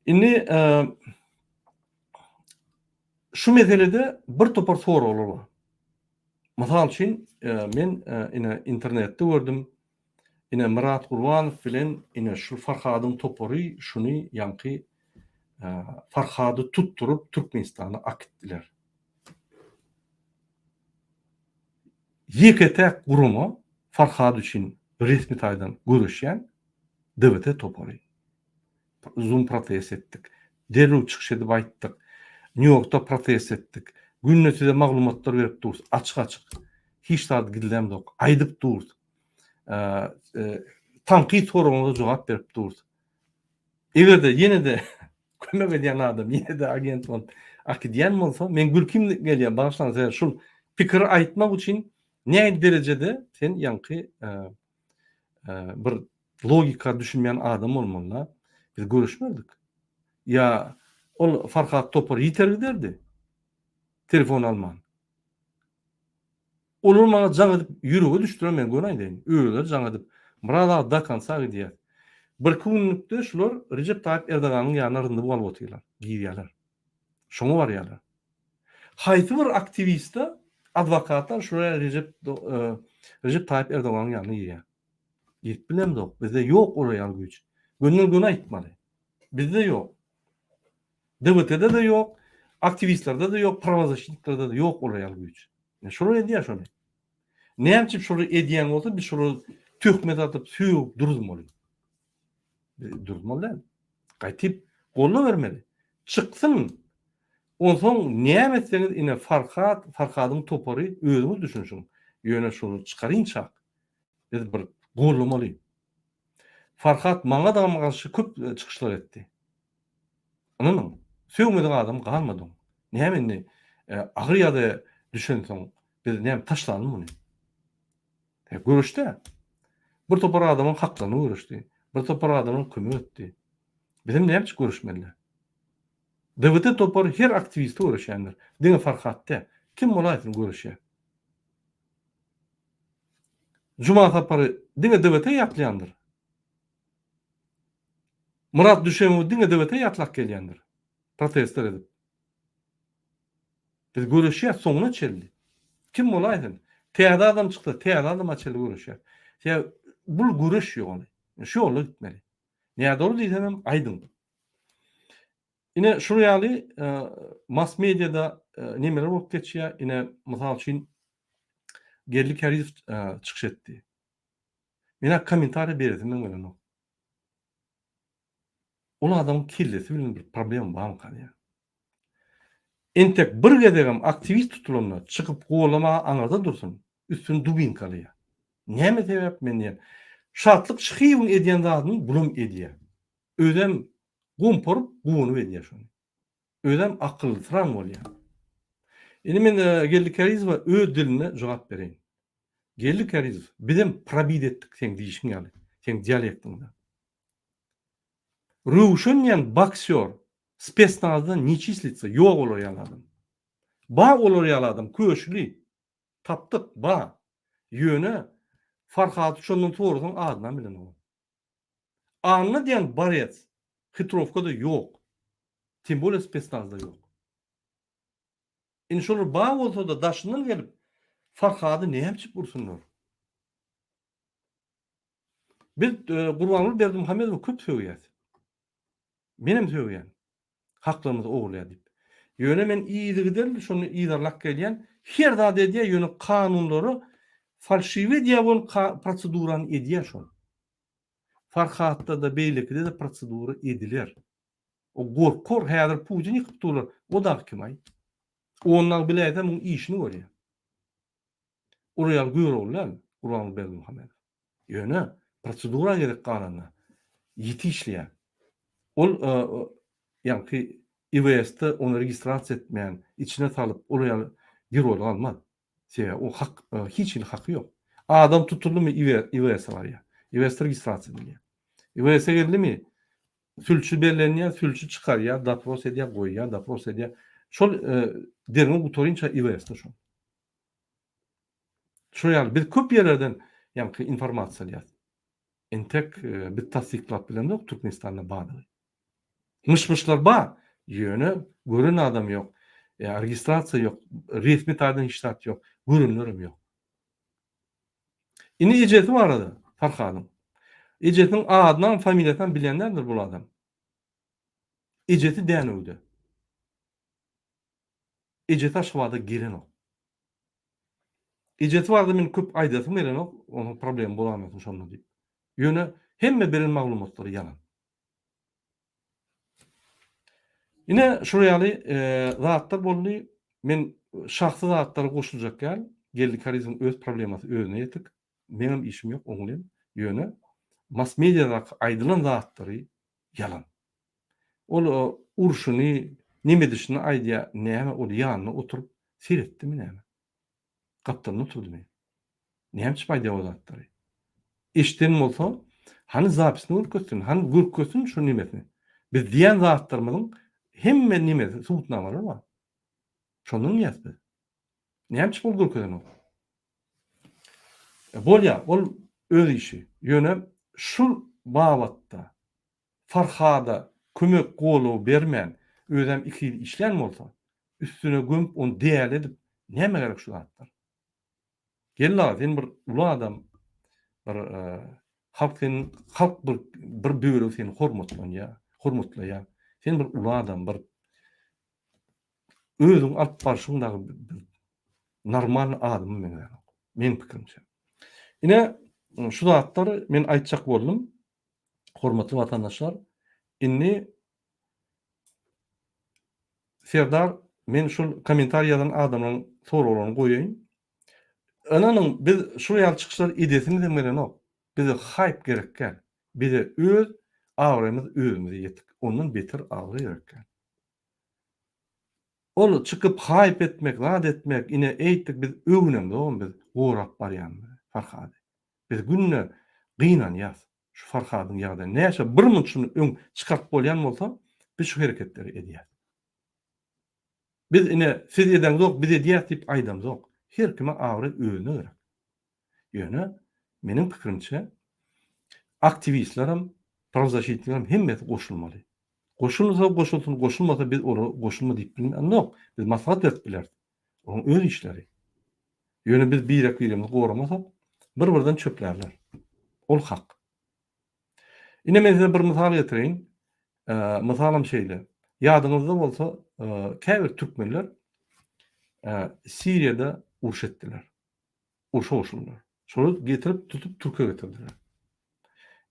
Indi şu meselede bir topar soraglar bar. Mysal üçin, men ine internetde gördüm. Ine Myrat Gurbanow bilen ine şu Farhadyň topary şuny ýaňky Farhady tutduryp Türkmenistana akitdiler. Ýeke-täk gurama Farhad üçin resmi taýdan göreşýän DWT topary. Zoom protest etdik. Derrew çykyş edip aýtdyk. Nýu-Ýorkda protest etdik. Günde size maglumatlar berip durus. Açyk-açyk. Hiç zat gizlämzok. Aýdyp durus. Tankyt soragyňyza jogap berip durus. Eger-de ýene-de kömek edýän adam ýene-de agent bolup akidýän bolsa, meň gülkim gelýär, bagyşlaň, sebäbi şul pikiri aýtmak üçin nähili derejede sen ýaňky bir logika düşünmeýän adam bolmaly-da. Biz görüşmezdik. Ýa ol Farhat topar ýiter giderdi. Telefon alman. Olar maňa jaň edip ýürege düşdüler men göni aýdaýyn. Özleri jaň edip Myrat aga do konca gidýäs. Birki günlükde şular Rejep Taýyp Erdoganyň ýanyna ryndyp alyp otyrlar. Girýärler. Şoňa barýarlar. Haýsy bir aktiwiste adwokatlar şular Rejep Rejep Taýyp Erdoganyň ýanyna girýär. Girip bilemzok. Bizde ýok olar ýaly güýç. Gönden göni aýtmaly. Bizde ýok. DWT-de-de ýok, aktiwistlerde-de ýok, prawozaşitniklerde-de ýok olar ýaly güýç. Ine şolar edýär şony. Näme üçin şolar edýän bolsa biz şolara töhmet atyp, sögüp duruzmaly. Biz durmaly däl. Gaýtyp gollabermeli. Çyksyn. Onsoň näme etseňiz ine Farhat, Farhadyň topary özüňiz düşünşiň. Ýöne şony çykarynçak biz bir gollamaly. Farhat maňa dagam garşy köp çykyşlar etdi. Ynanyň, sögmedik adam galmady oň. Näme indi agyr ýagdaýa düşensoň biz näme taşlalymy muny? Göreşdi-ä. Bir topar adamyň haklaryny göreşdi. Bir topar adama kömek etdi. Bizem näme üçin göreşmeli däl? DWT topary her aktiwisti göreşýändir. Diňe Farhat däl. Kim bolaýsyn göreşýär. Juma Sapary diňe DWT ýatlaýandyr. Myrat Düşemowy diňe DWT ýatlap gelýändir. Protestler edip. Biz göreşýäs soňuna çenli. Kim bolaýsyn. Täze adam çyksa täze adama çenli göreşýäs. Sebäbi bul göreş ýoly. Şu ýolda gitmeli. Nädogry diýsemem aýdyň. Ine şul ýaly mass mediada nemeler bolup geçýär. Ine mysal üçin Geldi Kärizow çykyş etdi. Menä kommentariýa beresim hem gelenok. Ol adamyň kellesi bilen bir problema barmyka diýýän. Entek bir gezegem aktiwist tutulanda çykyp golamaga aňyrda dursun, üstüni dubinkalaýar. Näme sebäp men diýýän. Şatlyk Şyhyýewiň edýän zadyny bulam edýär. Özem gomparyp guwanyp edýär şony. Özem akyllysyran bolýar. Indi men Geldi Kärizowa öz dilinde jogap bereýin. Geldi Kärizow, bizem probit etdik seň diýşiň ýaly, seň dialektiňde. Röwşen diýen boksýor spesnazda ne çislitsa, ýok olar ýaly adam. Bar olar ýaly adam, köşli. Tapdyk, bar. Ýöne Farhady şondan sorasaň adynam bilenok. Anna diýen borec hitrowkada ýok. Tem bolýa spesnazda ýok. Indi şolar bar bolsa-da daşyndan gelip Farhady näme üçin ursunlar? Biz Gurbanguly Berdimuhamedowy köp sögýäs. Menem sögýän. Haklarymyzy ogurlaýar diýip. Ýöne men yzygiderli şony yzarlap gelýän. Her zat edýär, ýöne kanunlara falşiwi edýär bol prosedurany edýär şol. Farhatda-da beýlekide-de prosedura ediler. O gorkar, häzir Putin ýykyp durlar. O dagy kim-aý? Ondagy biläýse muň işini görýär. Olar ýaly Görogly däl Gurbanguly Berdimuhamedow. Ýöne prosedura gerek galanda ýiti işleýär. Ol ýaňky IWS-de ony registrasiýa etmän, içine salyp, olar ýaly geroýlyk almaz. Sebäbi o hak hiç hili haky ýok. Adam tutuldymy IWS-e barýar. IWS-de registrasiýa edilýär. IWS-e geldimi sülçi bellenýär, sülçi çykarýar, dopros edýär, goýýar, dopros edýär. Şol derňew gutarynça IWS-de şol. Şol ýaly biz köp ýerlerden ýaňky informasiýa alýas. Entek biz tassyklap bilemzok Türkmenistanda bardygy. Myş-myşlar bar, ýöne gören adam ýok, registrasiýa ýok, resmi taýdan hiç zat ýok, görenlerem ýok. Indi ejesi barada Farhadyň. Ejesiniň adynam, familiýasynam bilýän däldir bul adam. Ejesi Dänewde. Ejesi Aşgabada gelenok. Ejesi barada men köp aýdasym gelenok, onuň problema bolamasyn şonda diýip. Ýöne hemme beren maglumatlary ýalan. Ine şular ýaly zatlar boldy. Men şahsy zatlara goşuljak däl. Geldi Karyzowyň öz problemasy özüne ýetik. Meňem işim ýok oň bilen. Ýöne mass mediadaky aýdylan zatlary ýalan. Ol urşuny, neme edişini aýdýar, näme ol ýanynda oturyp seretdimi näme? Gapdalynda oturdymy? Näme üçin aýdýar o zatlary? Eşiden bolsa, hany zapisini görkezsin, hany görkezsin şu nemesini. Biz diýen zatlarymyzyň hemme nemesi, subutnamalary bar. Şondan diýýäs biz. Näme üçin ol görkezenok? E, bolýar, ol öz işi. Ýöne şu babatda Farhada kömek golaw bermän, özem iki ýyl işlän bolsa, üstüne gömüp ony däli edip nämä gerek şu zatlar? Geldi aga sen bir uly adam bir halk seni halk bir bir bölegi seni hormatlanýar, hormatlaýar. Sen bir uly adam bir özüň alyp barşyň dagy bir normalny adama meňzänok. Meň pikirimçe. Ine şu zatlary men aýtjak boldum. Hormatly watandaşlar, indi Serdar men şul kommentariý ýazan adamlaryň soraglaryny goýaýyn. Ynanyň biz şul ýaly çykyşlar edesimizem gelenok. Bize haýp gerek däl. Bize öz abraýymyz özümize ýetik. Ondan beter abraý gerek däl. Ol çykyp haýp etmek, zat etmek, ine eýtdik biz öwünemzogam biz gorap barýanymyzy Farhady. Biz günde gynanýas şu Farhadyň ýagdaýyna. Näçe bir munçuny öň çykaryp bolýan bolsa biz şu hereketleri edýäs. Biz ine siz edeňzok biz edýäs diýip aýdamzok. Her kime abraý özüne gerek. Ýöne meniň pikirimçe aktiwistlerem, prawzaşitniklerem hemmesi goşulmaly. Goşulsa goşulsyn, goşulmasa biz olara goşulma diýip bilmänok. Biz maslahat berip bileris. Olaryň öz işleri. Ýöne biz birek-biremizi goramasak, bir-birden çöplärler. Ol hak. Ine men size bir mysal getireýin. Mysalam şeýle. Ýadyňyzda bolsa, käbir türkmenler Siriýada uruş etdiler. Urşa goşuldylar. Şolary getirip tutup türke getirdiler.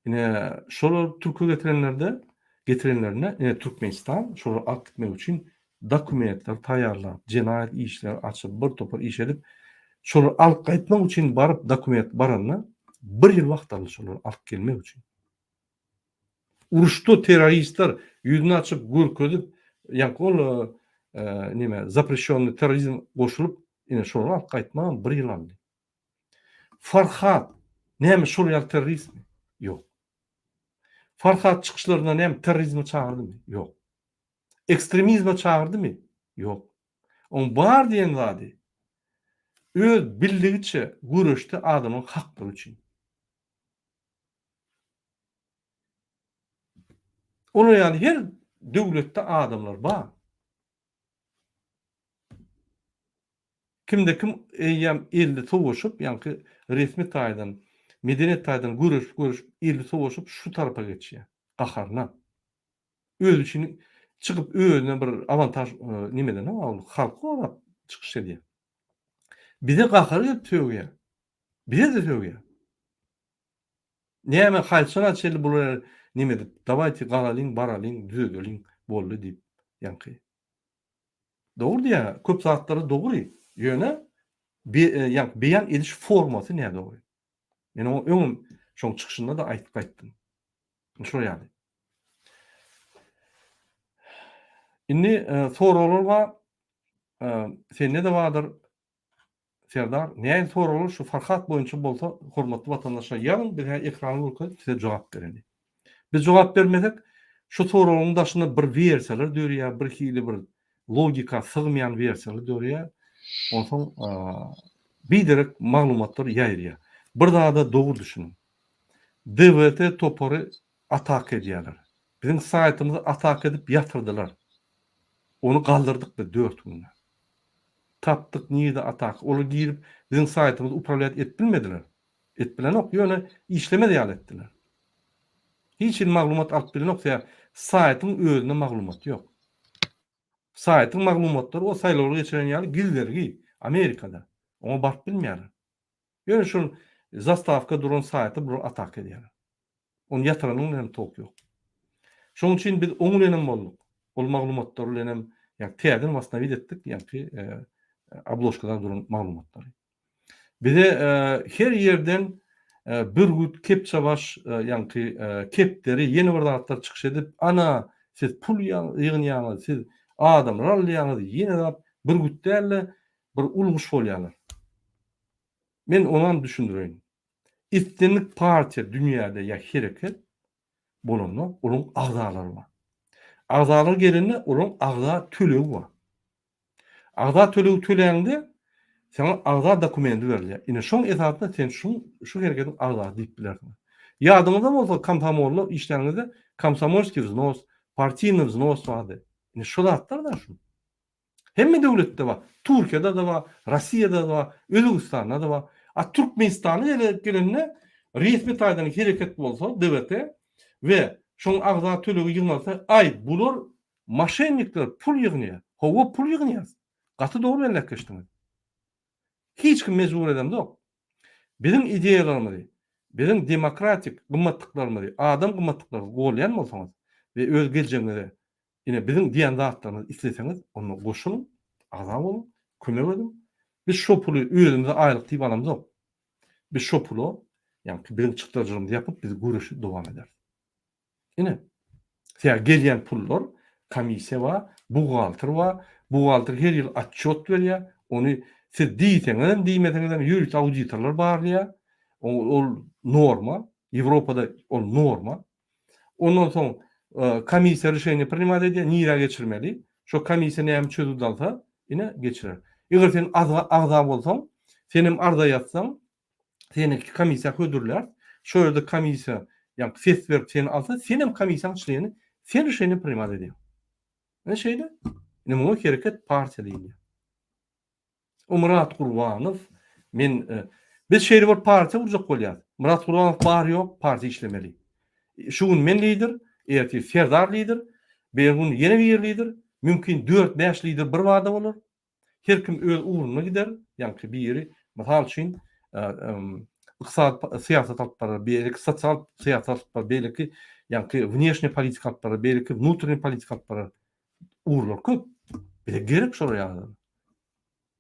Ine şolar türke getirenlerde getirenlerinde ine Türkmenistan şolary alyp gitmek üçin dokumentler taýýarlap, jenaýat işleri açyp, bir topar iş edip, şolary alyp gaýtmak üçin baryp dokument baranda bir ýyl wagt aldy şolary alyp gelmek üçin. Uruşda terroristler ýüzüni açyp görkezip, ýaňky ol neme zapreşennyý terrorizm goşulyp, ine şolary alyp gaýtmagam bir ýyl aldy. Farhat näme şol ýaly terroristmi? Ýok. Farhat çykyşlarynda näme terrorizme çagyrdymy? Ýok. Ekstremizme çagyrdymy? Ýok. Oň bar diýen zady öz bildigiçe göreşdi adamyň haklary üçin. Olar ýaly her döwletde adamlar bar. Kimde kim eýýäm elli sowaşyp, ýaňky resmi taýdan, medeniýet taýdan göreşip göreşip elli sowaşyp şu tarapa geçýär. Gaharyna. Özi üçin çykyp özüne bir awantaž neme edenok, ol halky gorap çykyş edýär. Bize gahary gelip sögýär. Bize-de sögýär. Näme haýçana çenli bular neme edip, dawayte galalyň, baralyň, düzedeliň, boldy diýip, ýaňky. Dogry diýýäň, köp zatlary dogry, ýöne ýaňky beýan ediş formasy nädogry. Men oňa öňem şoň çykyşynda-da aýdyp gaýtdym. Şol ýaly. Indi soraglar bar. Sende-de bardyr. Serdar, nähili soraglar şu Farhat boýunça bolsa hormatly watandaşlar ýazyň biz hä ekrany görkezip size jogap bereli. Biz jogap bermesek şu soragyň daşynda bir wersiýalar dörýär, bir hili bir logika sygmaýan wersiýalar dörýär. Onsoň biderek maglumatlar ýaýraýar. Bir zada dogry düşüniň. DWT topary ataka edýärler. Biziň saýtymyzy ataka edip ýatyrdylar. Ony galdyrdyk biz dört günde. Tapdyk nirde ataka. Olar girip biziň saýtymyzy uprawlýat edip bilmediler. Edip bilenok, ýöne işlemez ýaly etdiler. Hiç hili maglumat alyp bilenok, sebäbi saýtyň özünde maglumat ýok. Saýtyň maglumatlary o saýlawlary geçiren ýaly gizlergi Amerikada. Oňa baryp bilmeýärler. Ýöne şol zastawka duran saýta bular ataka edýärler. Ony ýatyranyň bilen hem tok ýok. Şonuň üçin biz oň bilen hem bolduk. Ol maglumatlar bilen hem ýa täzeden wasnawit etdik, ýaňky obložkada duran maglumatlary. Bize her ýerden bürgüt, kepçebaş, ýaňky kepderi, ýene bir zatlar çykyş edip, ana, siz pul ýygnaýaňyz, siz adamlar alýaňyz, ýene zat, bürgüt däl-de, bir uly guş bolýarlar. Men onam düşündireýin. Islendik partiýa dünýäde ýa hereket bolanda olaryň agzalary bar. Agzalar gelende olaryň agza tölegi bar. Agza tölegi töläňde saňa agza dokumendi berilýär. Ine şoň esasynda sen şu şu hereketiň agzasy diýip bilersiň. Ýadyňyzda bolsa komsomolda işläniňizde komsomolskiý wznos, partiýnyý wznos bardy. Ine şu zatlar-da şu. Hemme döwletde bar. Türkiýede-de bar, Rossiýada-da bar, Özbegistanda-da bar. A Türkmenistana gelip gelende resmi taýdan hereket bolsa DWT we şoň agza tölegi ýygnalsa, aý bular moşennikler pul ýygnaýar. Hawa pul ýygnaýas. Gaty dogry belläp geçdiňiz. Hiç kim mejbur edemzok. Biziň ideýalarymyzy. Biziň demokratik gymmatlyklarymyzy, adam gymmatlyklarymyzy goldaýan bolsaňyz we öz geljegiňize ine biziň diýen zatlarymyzy isleseňiz, onda goşulyň, agza boluň, kömek ediň. Biz şo puly özümize aýlyk diýip alamzok. Biz şo pula, ýagny biziň çykdajylarymyzy ýapyp biz göreşi dowam ederis. Ine, sebäbi gelýän pullar, komissiýa bar, buhgalter bar, buhgalter her ýyl otçýot berýär, ony siz diýseňizem, diýmeseňizem ýörite auditorlar barlaýar, ol norma, Ýewropada ol norma. Ondan soň komissiýa rişeniýe prinimat edýär, nirä geçirmeli, şo komissiýa näme çözgüt alsa, ine, geçirer. Eger sen agza bolsaň, senem arza ýazsaň, seni komissiýa hödürlär. Şo ýerde komissiýa ýa ses berip seni alsa, senem komissiýanyň çleni, sen rişeniýe primat edýäň. Ine şeýle. Ine muňa hereket partiýa diýilýär. O Myrat Gurbanow men e, biz şeýle bir partiýa gurjak bolýar. Myrat Gurbanow bar ýok partiýa işlemeli. Şu gün men lider, ertir Serdar lider, bir gün ýene bir lider, mümkin 4-5 lider bir bada bolar. Her kim öz ugruna gider, ýaňky biri, mysal üçin, ykdysady syýasat alyp barar, beýleki sosial syýasat alyp barar, beýleki ýaňky wneşniý politika alyp barar, beýleki wnutreniý politika alyp barar. Ugurlar köp. Bize gerek şolar ýaly adam.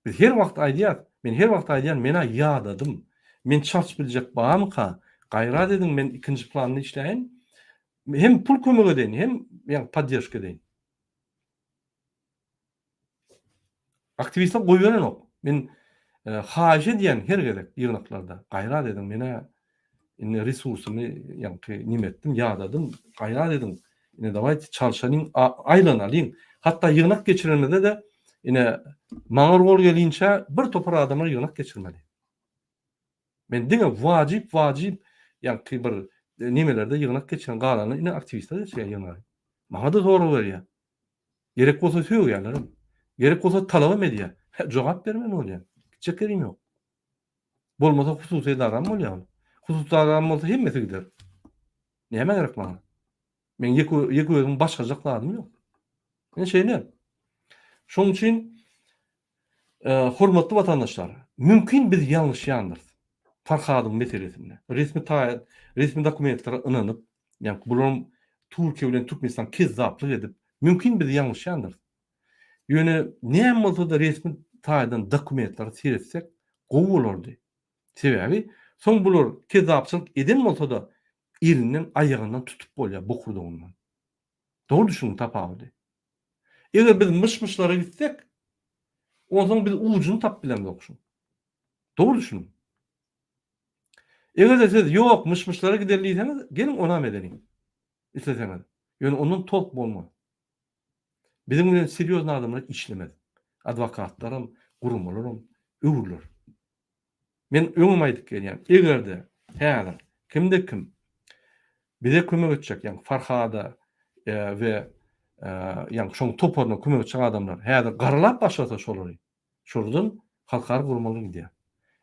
Biz her wagt aýdýas, men her wagt aýdýan, men-ä ýadadym. Men çalşyp biljek barmyka? Gaýrat ediň, men ikinji planda işläýin. Hem pul kömek edeýin, hem ýaňky podderžka edeýin. Aktiwistler goýberenok. Men haýyş edýän her gezek ýygnaklarda, gaýrat ediň, men-ä indi resursymy ýaňky neme etdim, ýadadym, gaýrat ediň, ine dawaýte çalşalyň, aýlanalyň. Hatda ýygnak geçirenimizde-de ine maňa rol gelinçä bir topar adamlar ýygnak geçirmeli. Men diňe wajyp wajyp ýaňky bir nemelerde ýygnak geçiren, galanyny ine aktiwistler geçirýär ýygnagy. Maňa-da sorag berýär. Gerek bolsa sögýärlerem. Gerek bolsa talabam edýär. Hä, jogap bermeli bolýar. Gitjek ýerim ýok. Bolmasa hususy edaram bolýar ol. Hususy edaram bolsa hemmesi gider. Nämä gerek maňa? Meň ýeke, ýeke özümiň başarjak zadym ýok. Ine şeýle. Şonuň üçin e, hormatly watandaşlar, mümkin biz ýalňyşýandyrys. Farhadyň meselesinde. Resmi taý, resmi dokumentlere ynanyp, ýagny bularyň Türkiýe bilen Türkmenistan kezzaplyk edip, mümkin biz ýalňyşýandyrys. Ýöne näme bolsa-da resmi taýdan dokumentlere seretsek gowy bolardy. Sebäbi soň bular kezzapçylyk eden bolsa-da elinden aýagyndan tutup bolýar bokurdagyndan. Dogry düşüniň tapawudy. Eger biz myş-myşlara gitsek, onsoň biz ujuny tapyp bilemzok şuň. Dogry düşüniň. Eger-de siz ýok, myş-myşlara gideli diýseňiz, geliň onam edeliň. Isleseňiz. Ýöne ondan tolk bolmaz. Biziň bilen serýozny adamlar işlemez. Adwokatlaram, guramalaram öwrüler. Men öňem aýdyp gelýän, eger-de häzir kimde-kim bize kömek etjek, ýagny Farhada we ýagny şoň toparyna kömek etjek adamlar häzir garalap başlasa şolary, şolardan halkara guramalar gidýär.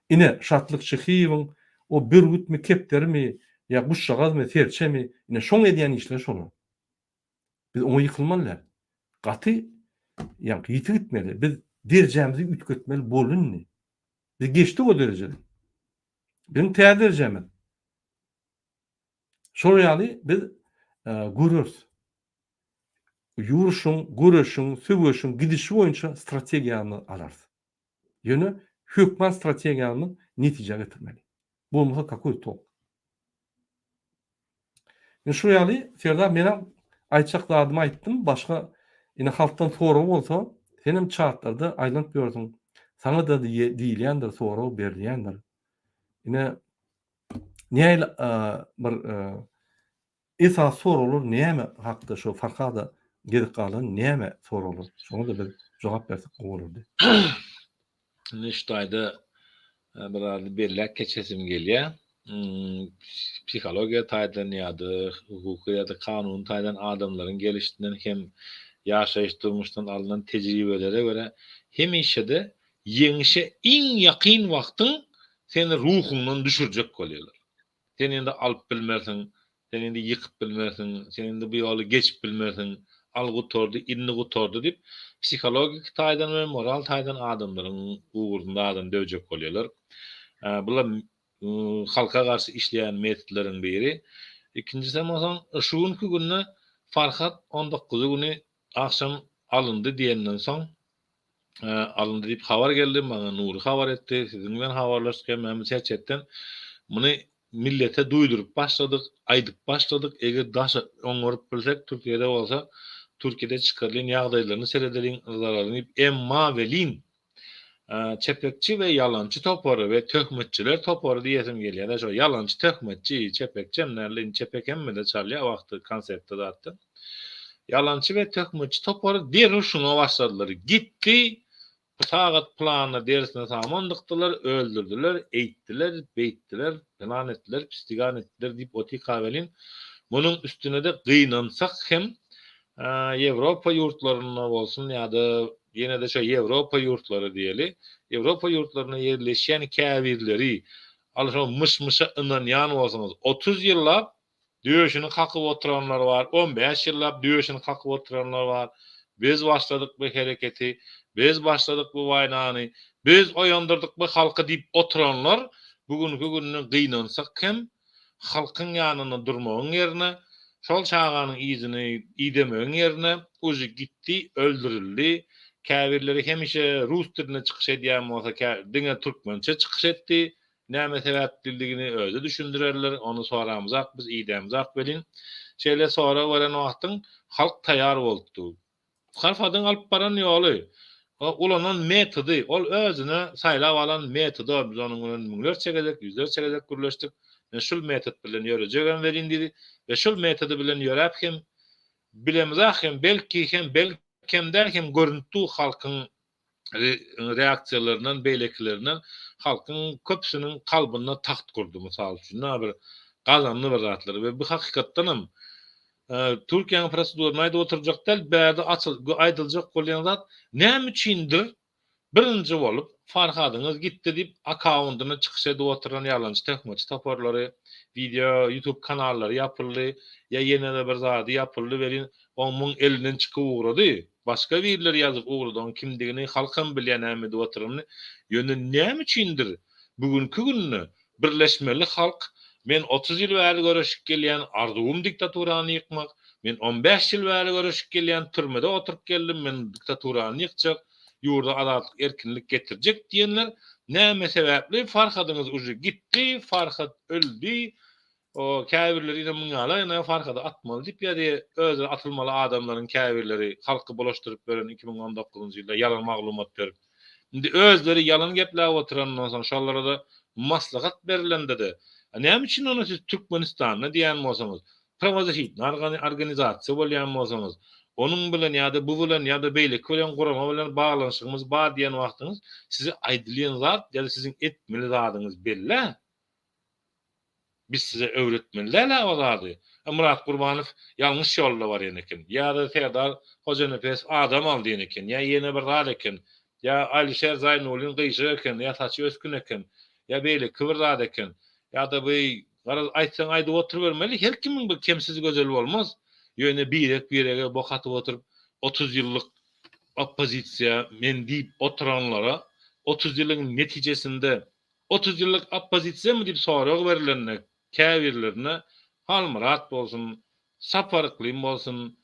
Ine, Şatlyk Şyhyýewiň o bürgütmi, kepderimi ýa guşjagazmy, serçemi, ine şoň edýän işleri şolar. Biz oňa ýykylmaly däl. Gaty ýaňky ýiti gitmeli. Biz derejämizi üýtgetmeli boldy indi. Biz geçdik o derejeden. Biziň täze derejämiz. Şol ýaly biz e, göreris. Ýuruşyň, göreşiň, söweşiň gidişi boýunça strategiýamyzy alarys. Ýöne hökman strategiýamyz netije getirmeli. Bolmasa kakoý tolk. Ine şu ýaly Serdar menem aýtjak zadymy aýtdym. Başga ine halkdan sorag bolsa senem çatlarda aýlanyp ýörsüň. Saňa-da diýilýändir, sorag berilýändir. Ine nähili bir esasy soraglar näme hakda şo Farhada gezip galan näme soraglar? Şoňa-da biz jogap bersek gowy bolardy. Indi şu taýda bir zady belläp geçesim gelýär. Psihologiýa taýdan ýa-da hukuky ýa-da kanuny taýdan adamlaryň gelişinden hem ýaşaýyş durmuşdan alnan tejribelere görä hemişe-de ýeňişe iň ýakyn wagtyň seni ruhuňdan düşürjek bolýarlar. Sen indi alyp bilmersiň, sen indi ýykyp bilmersiň, sen indi bu ýoly geçip bilmersiň, al gutardy, indi gutardy diýip, psihologik taýdan we moral taýdan adamlaryň ugrunda adam döwjek bolýarlar. Bular. halka garşy işleýän metodlaryň biri. Ikinjisem bolsaň, şu günki günde Farhat on dokuzy güni agşam alyndy diýenden soň, alyndy diýip habar geldi, maňa Nury habar etdi, siziň bilen habarlaşdyk hemmämiz çet-çetden. Muny millete duýduryp başladyk, aýdyp başladyk, eger daş oňaryp bilsek, Türkiýede bolsa, Türkiýede çykarylýan ýagdaýlaryny seredeliň, yzarlalyň diýip, emma welin, çepekçi we ýalançy topary we töhmetçiler topary diýesim gelýär-de, şo ýalançy töhmetçi, çepekçem däl, indi çepek hemmede çalýar wagty konsertde zatda. Ýalançy we töhmetçi topary derrew şuňa başladylar. Gitdi, Sagat planyna derisine saman dykdylar, öldürdiler, eýtdiler, beýtdiler, pylan etdiler, pistigan etdiler diýip otyka welin, munuň üstüne-de gynansak hem Ýewropa ýurtlarynda bolsun ýa-da ýene-de şo Ýewropa ýurtlary diýeli, Ýewropa ýurtlarynda ýerleşýän käbirleri al şo myş-myşa ynanýan bolsaňyz, 30 ýyllap Döşüni kakyp oturanlar bar, 15 ýyllap döşüni kakyp oturanlar bar. Biz başladyk bu hereketi, biz başladyk bu waýnany, biz oýandyrdyk bu halky diýip oturanlar bu günki günde gynansak hem halkyň ýanynda durmagyň ýerine, şol çaganyň yzyny idemegiň ýerine uje gitdi, öldürildi. Käbirleri hemişe rus dilinde çykyş edýän bolsa, diňe türkmençe çykyş etdi. Näme sebäplidigini özi düşündirerler, ony soramyzak biz idämizak welin, şeýle sorag beren wagtyň halk taýar bolupdy. Harfadyň alyp baran ýoly, ulanan metody, ol özüne saýlap alan metody, biz onuň bilen müňlerçe gezek, ýüzlerçe gezek gürleşdik, men şul metod bilen ýörejegem welin diýdi we şul metody bilen ýöräp hem bilemizak hem belki hem belkem däl hem görünip dur halkyň reaksiýalaryndan beýlekilerinden halkyň köpüsiniň kalbynda tagt gurdy mysal üçin na bir gazandy bir zatlary we bu hakykatdan hem Türkiýäniň prosedurasyny aýdyp oturjak däl bärde açyl aýdyljak bolýan zat näme üçindir birinji bolup Farhadyňyz gitdi diýip akkaundyna çykyş edip oturan ýalançy töhmetçi toparlary wideo ýutub kanallary ýapyldy ýa ýene-de bir zady ýapyldy welin oň muň elinden çykyp ugrady Başga birleri ýazyp ugrady oň kimdigini halkam bilýär näme edip oturanyny ýöne näme üçindir bu günki günde birleşmeli halk men 30 ýyl bäri göreşip gelýän arzuwym diktaturany ýykmak men 15 ýyl bäri göreşip gelýän türmede oturyp geldim men diktaturany ýykjak ýurda azatlyk erkinlik getirjek diýenler näme sebäpli Farhadyňyz uje gitdi Farhat öldi O käbirleri ine muň ýaly ine Farhady atmaly diýip ýazýa özleri atylmaly adamlaryň käbirleri halky bulaşdyryp beren 2019-njy ýylda ýalan maglumat berip. Indi özleri ýalan gepläp oturandan soň şolarada maslahat berilendede näme üçin ony siz Türkmenistanda diýen bolsaňyz prawozahitny organizasiýa bolýan bolsaňyz onuň bilen ýa-da bu bilen ýa-da beýleki bilen gurama bilen baglanyşygymyz bar diýen wagtyňyz size aýdylýan zat ýa-da siziň etmeli zadyňyz bellä. Biz size öwretmeli däl-ä o zady. A Myrat Gurbanow ýalňyş ýolda barýan eken. Ýa-da Serdar Hojanepesow adam al diýen eken. Ýa ýene bir zat eken. Ýa Alişer Zaýnulin gyşyk eken, ýa saçy ösgün eken. Ýa beýleki bir zat eken. Ýa-da bu garaz aýtsaň aýdyp oturybermeli. Her kimiň bir kemsiz gözel bolmaz. Ýöne birek-birege bok atyp oturyp 30 ýyllyk oppozisiýa men diýip oturanlara 30 ýylyň netijesinde 30 ýyllyk oppozisiýamy diýip sorag berlende käbirlerine Halmyrat bolsun, Sapar Yklym bolsun,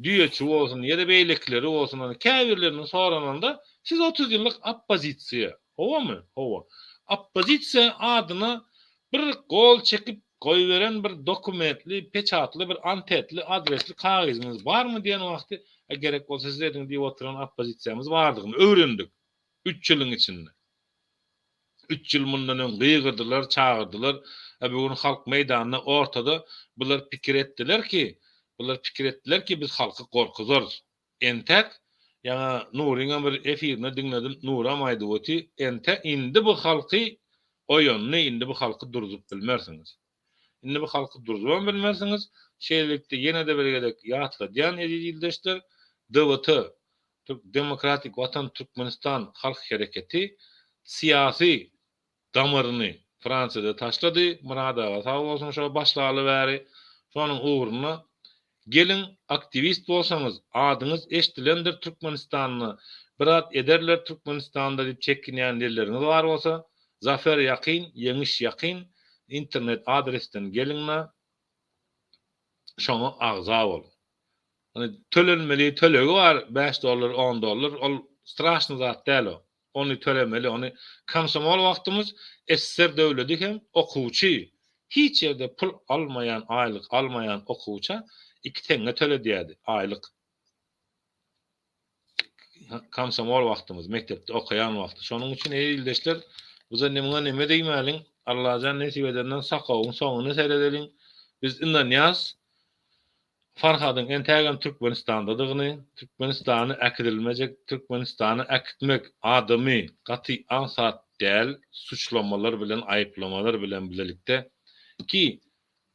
Düýeçi bolsun ýa-da beýlekileri bolsun ony käbirlerine sorananda siz 30 ýyllyk oppozisiýa, howamy? Hawa. Oppozisiýa adyna bir gol çekip goýberen bir dokumentli, peçatly bir antetli, adresli kagyzyňyz barmy diýen wagty, gerek bolsa siz ediň diýip oturan oppozisiýamyz bardygyny öwrendik üç ýylyň içinde. Üç ýyl mundan öň gygyrdylar, çagyrdylar. A bu gün halk meýdanda ortada bular pikir etdiler ki, bular pikir etdiler ki biz halky gorkuzarys. Entäk ýaňa Nuryňam bir efirinde diňledim, Nuram aýdyp oty, entä indi bu halky oýandy, indi bu halky durzup bilmersiňiz. Indi bu halky durzubam bilmersiňiz. Şeýlelikde ýene-de bir gezek ýatladýan eziz ildeşler, DWT, Türk Demokratik Watan Türkmenistan Halk Hereketi syýasy damaryny Fransiýada taşlady. Myrat aga sag bolsun şo başlaly bäri şonuň ugrunda geliň aktiwist bolsaňyz adyňyz eşdilendir Türkmenistanda bir zat ederler Türkmenistanda diýip çekinýän ýerleriňiz bar bolsa. Zafer ýakyn, ýeňiş ýakyn, internet adresden geliň-de, şoňa agza boluň. Ony tölenmeli tölegi bar, bäş dollar, on dollar, ol straşny zat däl o. Ony tölemeli, ony komsomol wagtymyz SSR döwledi hem okuwçy, hiç ýerde pul almaýan, aýlyk almaýan okuwça iki teňňe töledýärdi, aýlyk. Komsomol wagtymyz, mekdepde okaýan wagty. Şonuň üçin eý ildeşler, bize muňa neme diýmäliň, Allajan nesip edenden sakawyň soňuny seredeliň. Biz ynanýas, Farhadyň entägem Türkmenistandadygyny, Türkmenistana äkidilmejek, Türkmenistana äkitmek adamy gaty aňsat däl, suçlamalar bilen, aýyplamalar bilen bilelikde ki,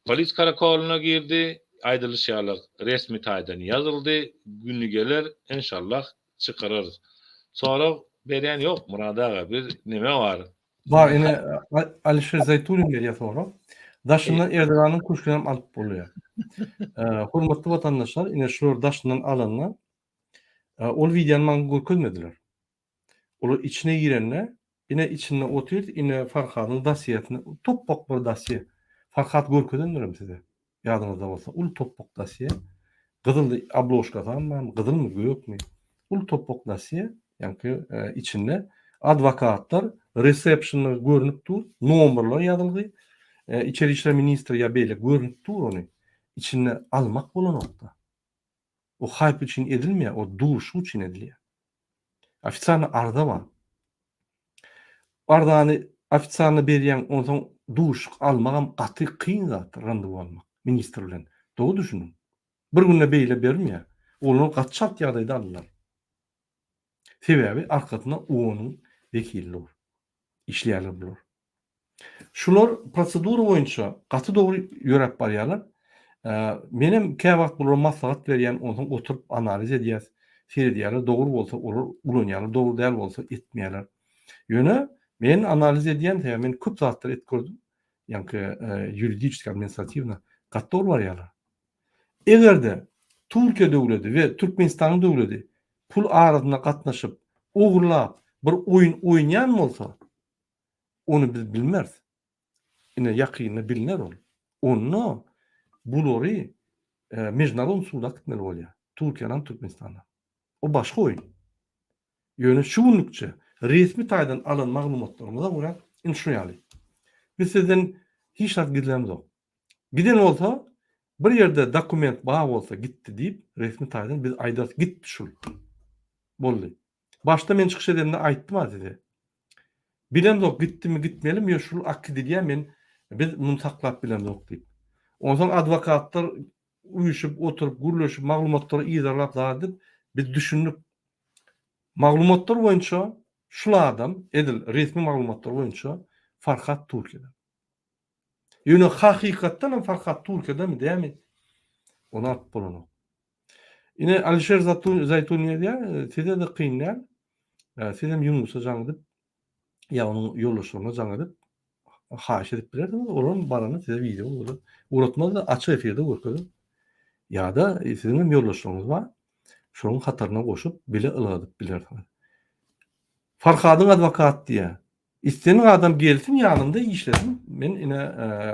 Polis karakolyna girdi, aýdylyş ýaly resmi taýdan ýazyldy, güni geler enşallah çykararys. Sorag berýän ýok Myrat aga bir neme bar. Bar ine Alişer Zaýtulin berýär sorag. Daşyndan Erdoganyň köşgünem alyp bolýar. Hormatly watandaşlar ine şular daşyndan alanda ol wideony maňa görkezmediler. Olar içine girende, ine içinde otyr, ine Farhadyň dosýesini, topbak bir dosýe. Farhat görkezendirem size, ýadyňyzda bolsa, uly topbak dosýe. Gyzyl obložkasam barmy, gyzylmy, gökmi? Uly topbak dosýe, ýaňky içinde adwokatlar, resepşnda görnüp dur, nomerler ýazylgy, içeri işler ministri ýa beýleki görnüp dur ony. Içinde almak bolanokda. O haýp üçin edilmeýär, o duşuk üçin edilýär. Ofisialny arza bar. Arzany ofisialny berýäň, onsoň duşuk almagam gaty kyn zatdyr, randewu almak ministr bilen. Dogry düşüniň. Bir günde beýle bermeýär. Olar gaty çalt ýagdaýda aldylar. Sebäbi arkasynda OON-yň wekili dur. Işleýärler bular. Şular prosedura boýunça gaty dogry ýöräp barýarlar. Menem käwagt bulara maslahat berýän, onsoň oturyp analiz edýäs, seredýärler, dogry bolsa olar ulanýarlar, dogry däl bolsa etmeýärler. Ýöne men analiz edýän, sebäbi men köp zatlar edip gördüm, ýaňky ýuridiçeski, administratiwno gaty dogry barýarlar. Eger-de Türkiýe döwledi we Türkmenistanyň döwledi pul arasynda gatnaşyp, ogurlap bir oýun oýnaýan bolsa, Ony biz bilmeris. Ine ýakynda bilner ol. Onda bulary mežnarodny suda äkitmeli bolýar. Türkiýanam Türkmenistanam. O başga oýun. Ýöne şu günlükçe resmi taýdan alan maglumatlarymyza görä indi şu ýaly. Biz sizden hiç zat gizlämzok. Giden bolsa bir ýerde dokument bar bolsa gitdi diýip resmi taýdan biz aýdarys gitdi şul. Boldy. Başda men çykyş edemde aýtdym-a size. Bilemzok gitdimi gitmelimi ýa şul akidilýä men biz muny saklap bilemzok diýip. Onsoň adwokatlar üýşüp oturyp gürleşip maglumatlary yzarlap zat edip biz düşündik. Maglumatlar boýunça şul adam edil resmi maglumatlar boýunça Farhat Türkiýede. Ýöne hakykatdan hem Farhat Türkiýedemi dämi ony alyp bolanok. Ine Alişer Zaýtun ýazýar, size-de kyn däl. Siz hem Ýunusa jaň edip, ýa onuň ýoldaşlaryna jaň edip, haýyş edip bilersiňiz. Olaryň barany size wideo ugradyp, ugratmaz-da, açyk efirde görkezer. Ýa-da siziň hem ýoldaşlaryňyz bar. Şolaryň hataryna goşup, bile ylgadyp bilersiňiz. Farhadyň adwokat diýýär. Islendik adam gelsin ýanymda işlesin, men ine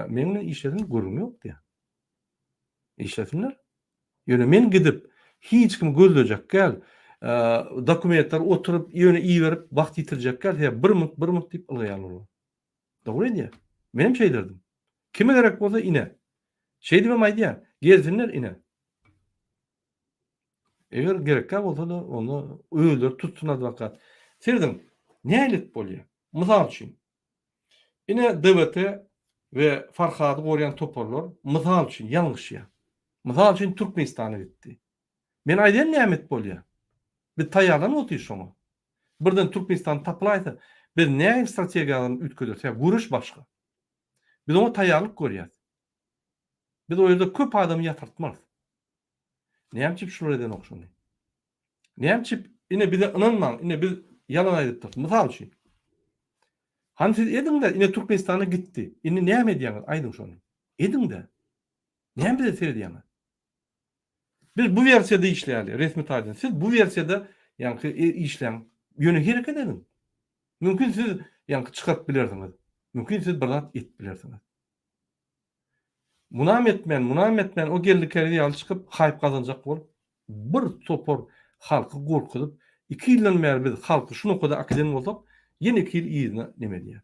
meň bilen işlesin gürrüň ýok diýýär. Işlesinler. Ýöne men gidip hiç kimi gözlejek däl. Dokumentler oturyp ýöne iberip wagt ýitirjek däl. Sebäbi bir munt bir munt diýip ylgaýarlar olar. Dogry edýär. Menem şeýderdim. Kime gerek bolsa ine. Şeýdibem aýdýar. Gelsinler ine. Eger gerekkä bolsa-da onda özleri tutsun adwokat. Serediň, nälet bolýar? Mysal üçin, Ine DWT we Farhady gorýan toparlar mysal üçin ýalňyşýar. Mysal üçin Türkmenistana gitdi. Men aýdaýyn näme et bolýar. Biz taýýarlanyp otyrys şoňa. Birden Türkmenistan tapylaýsa biz nähili strategiýany üýtgederis? Ýa göreş başga. Biz oňa taýýarlyk görýäs. Biz o ýerde köp adamy ýatyrtmarys. Näme üçin şular edenok şony? Näme üçin ine bize ynanmaň, ine biz ýalan aýdypdyrys. Mysal üçin. Hany siz ediňde, ine Türkmenistana gitdi. Indi näme edýäňiz? Aýdyň şony. Ediňde. Näme bize seredýäňiz? Biz bu wersiýada işleýäli, resmi taýdan. Siz bu wersiýada ýaňky e, işläň. Ýöne hereket ediň. Mümkin siz ýaňky çykaryp bilersiňiz. Mümkin siz bir zat edip bilersiňiz. Munam etmän, munam etmän o Geldi Käriz ýaly çykyp haýp gazanjak bolup bir topar halky gorkuzyp iki ýyldan bäri biz halky şu nokada akiden bolsak ýene iki ýyl yzyna neme edýär.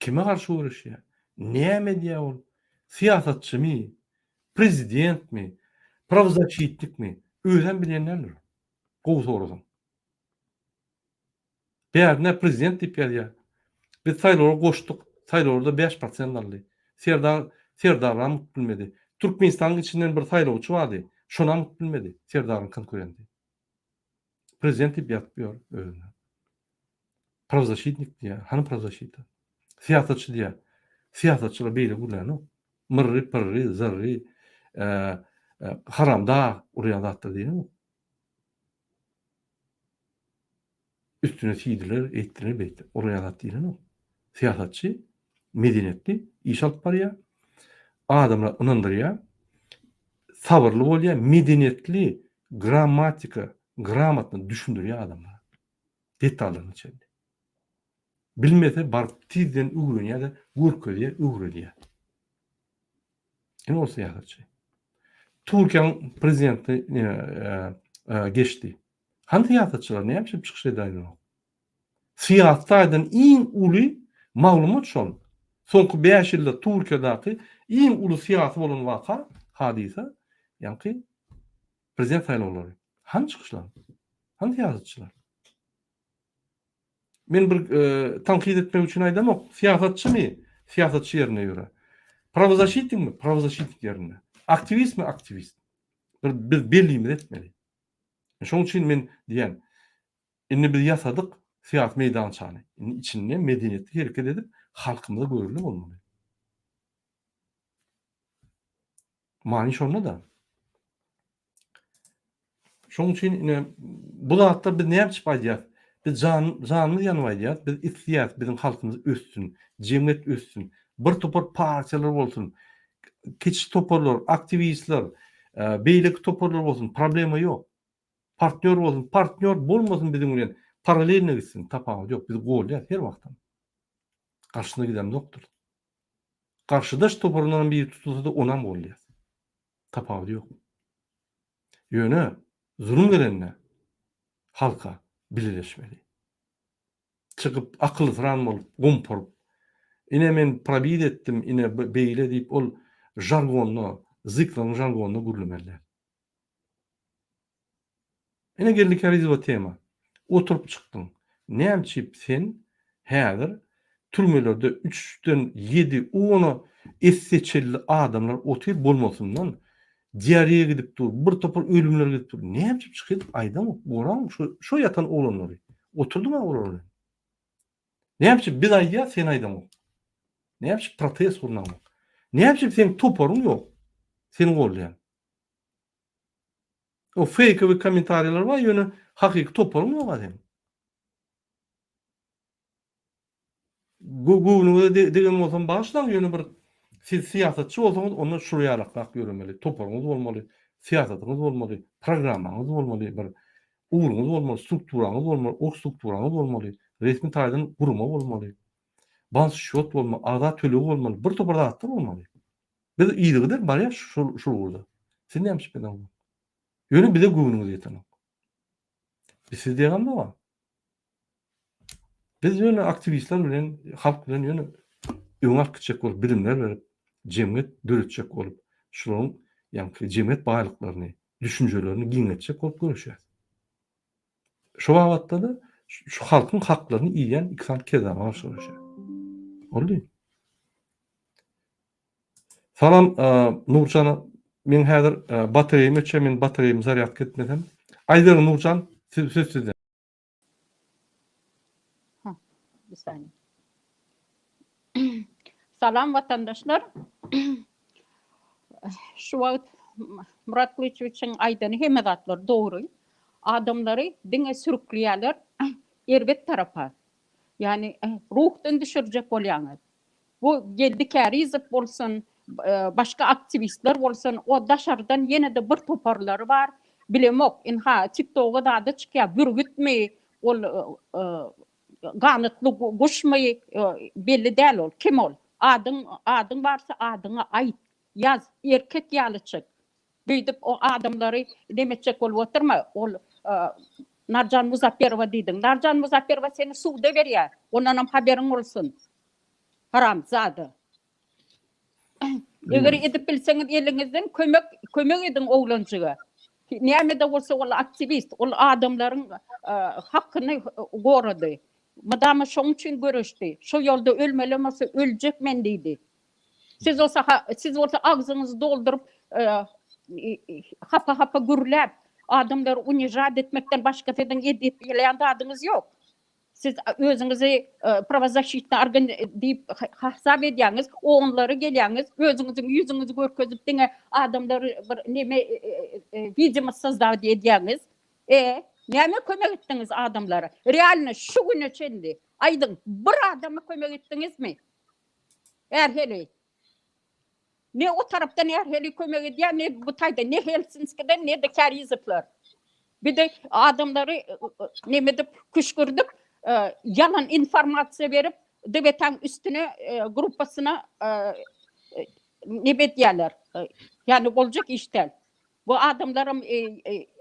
Kime garşy göreşýär? Näme edýär ol? Syýasatçymy? Prezidentmi? Prawzaşitnikmi? Özem bilýän däldir. Gowy sorasaň. Bärine prezident diýip ýazýar. Biz saýlawlara goşduk. Saýlawlarda 5% aldy. Serdar Serdaram utup bilmedi. Türkmenistanyň içinden bir saýlawçy bardy. Şonam utup bilmedi. Serdaryň konkurenti. Prezident diýip ýazyp ýör özüne. Prawzaşitnik diýýär. Hany prawzaşita? Syýasatçy diýýär. Syýasatçylar beýle gürlänok. Myrry, pyrry, zyrry, haramdag urýan zatlar diýenok. Üstüne siýdiler, eýtdiler, beýtdiler. Urýan zat diýlenok. Syýasatçy medeniýetli iş alyp barýar. Adamlary ynandyrýar. Sabyrly bolýar, medeniýetli, grammatika, gramotno düşündirýär adamlara. Detallaryna çenli. Bilmese baryp tizden öwrenýär-de, görkezýär, öwredýär. Ine ol syýasatçy. Türkiýäniň prezidenti geçdi. Hany syýasatçylar näme üçin çykyş edäýenok? Syýasy taýdan iň uly maglumat şol. Soňky 5 ýylda Türkiýedäki iň uly syýasy bolan waka, hadysa, ýaňky prezident saýlawlary. Hany çykyşlar? Hany syýasatçylar? Men bir e, tankyt etmek üçin aýdamok. Syýasatçymy? Syýasatçy ýerine ýöre. Prawozasitnikmi? Prawozasitnik ýerinde. Aktiwistmi? Aktiwist. Bir biz bellimizi etmeli. Şonuň üçin men diýen, indi biz ýasadyk syýasy meýdançany. Indi içinde medeniýetli hereket edip, halkymyza görelde bolmaly. Many şonda-da. Şonuň üçin ine bu zatlar biz näme üçin aýdýarys? Biz jan janymyz ýanyp aýdýarys. Biz isleýäris biziň halkymyz össün, jemgyýet össün, bir topar partiýalar bolsun, kiçi toparlar, aktiwistler, beýleki toparlar bolsun, problema ýok. Partnýor bolsun, partnýor bolmasyn biziň bilen paralelno gitsin, tapawudy ýok. Biz golýas her wagtam. Garşysyna gidemzokdyr. Garşydaş toparyndanam biri tutulsa-da onam golýas. Tapawudy ýok. Ýöne zulum gelende halka bileleşmeli. Çykyp akylsyran bolup, gomparyp, ine men probit etdim, ine beýle diýip ol žargonda, zyklaryň žargonynda gürlemeli däl. Ine geldi Kärizowa tema. Oturyp çykdyň. Näme üçip sen häzir türmelerde üçden ýedi ona esse çelli adamlar otyr bolmasyndan diareýa gidip dur, bir topar ölümler gidip dur. Näme üçin çykyp aýdaňok, goraň şu şo ýatan oglanlary. Oturdyň-a olar bilen. Näme üçin biz aýdýas, sen aýdaňok. Näme üçin protest gurnaňok. Näme üçin seň toparyň ýok, seni goldaýan. O feýkowy kommentariýalar bar, ýöne hakyky toparyň ýok-a seň. Göwnüňize degen bolsam bagyşlaň, ýöne bir siz syýasatçy bolsaňyz onda şul ýalakrak ýöremeli, toparyňyz bolmaly, syýasatyňyz bolmaly, programmaňyz bolmaly, bir ugruňyz bolmaly, strukturaňyz bolmaly, org strukturaňyz bolmaly, resmi taýdan gurama bolmaly, bank şýot bolmaly, agza tölegi bolmaly, bir topar zatlar bolmaly. Biz yzygider barýas şul şul ugurda. Siz näme üçin bileňok? Ýöne bize göwnüňiz ýetenok. Biz siz diýenemok. Biz ýöne aktiwistler bilen, halk bilen ýöne öňe alyp gitjek bolup, bilimler berip, jemgyýet döretjek bolup, şularyň ýaňky jemgyýet baýlyklaryny, düşünjelerini giňeltjek bolup göreşýäs. Şu babatda-da şu halkyň haklaryny iýýän iki sany kezzaba garşy göreşýär. Boldy. Salam Nurjan men häzir batareýim öçýär men batareýimi zarýadka etmesem. Aýdyberiň Nurjan söz sizde. Ha, bir saniye. Salam watandaşlar. Şu wagt Murat Gylyçowiçiň aýdany hemme zatlar dogry. Adamlary diňe sürükleýärler erbet tarapa. Ýani ruhdan düşürjek bolýaňyz. Bu Geldi Kärizow bolsun, başga aktiwistler bolsun, o daşardan ýene-de bir toparlary bar. Bilemok, ynha, TikToga zada çykýar, bürgütmi, ol ganatly guşmy, belli däl ol, kim ol? Adyň, adyň barsa adyňy aýt, ýaz, erkek ýaly çyk. Beýdip o adamlary neme etjek bolup oturma, ol Narjan Muzapperowa diýdiň. Narjan Muzapperowa seni suda berýär, ondanam haberyň bolsun. Haramzada. Eger edip bilseňiz eliňizden kömek kömek ediň oglanjyga. Näme-de bolsa ol aktiwist, ol adamlaryň hakyny gorady. Mydama şoň üçin göreşdi. Şo ýolda ölmelem bolsa öljek men diýdi. Siz bolsa siz bolsa agzyňyzy dolduryp hapa-hapa gürläp, adamlary unižat etmekden başga siziň edip bilýän zadyňyz ýok. Siz özüňizi prawozaşitnyý organ diýip hasap edýäňiz, onlara gelýäňiz, özüňiziň ýüzüňizi görkezip diňe adamlary bir neme widimost sozdawat edýäňiz. E, näme kömek etdiňiz adamlara? Realno şu güne çenli aýdyň, bir adama kömek etdiňizmi? Är heleý. Ne o tarapdan är heleý kömek edýär, ne bu taýda, ne Helsinskiden, ne-de Kärizowlar. Bir-de adamlary neme edip, küşgürdip, ýalan informasiýa berip, DWT-niň üstüne gruppasyna neme edýärler. Ýagny boljak iş däl. Bu adamlaram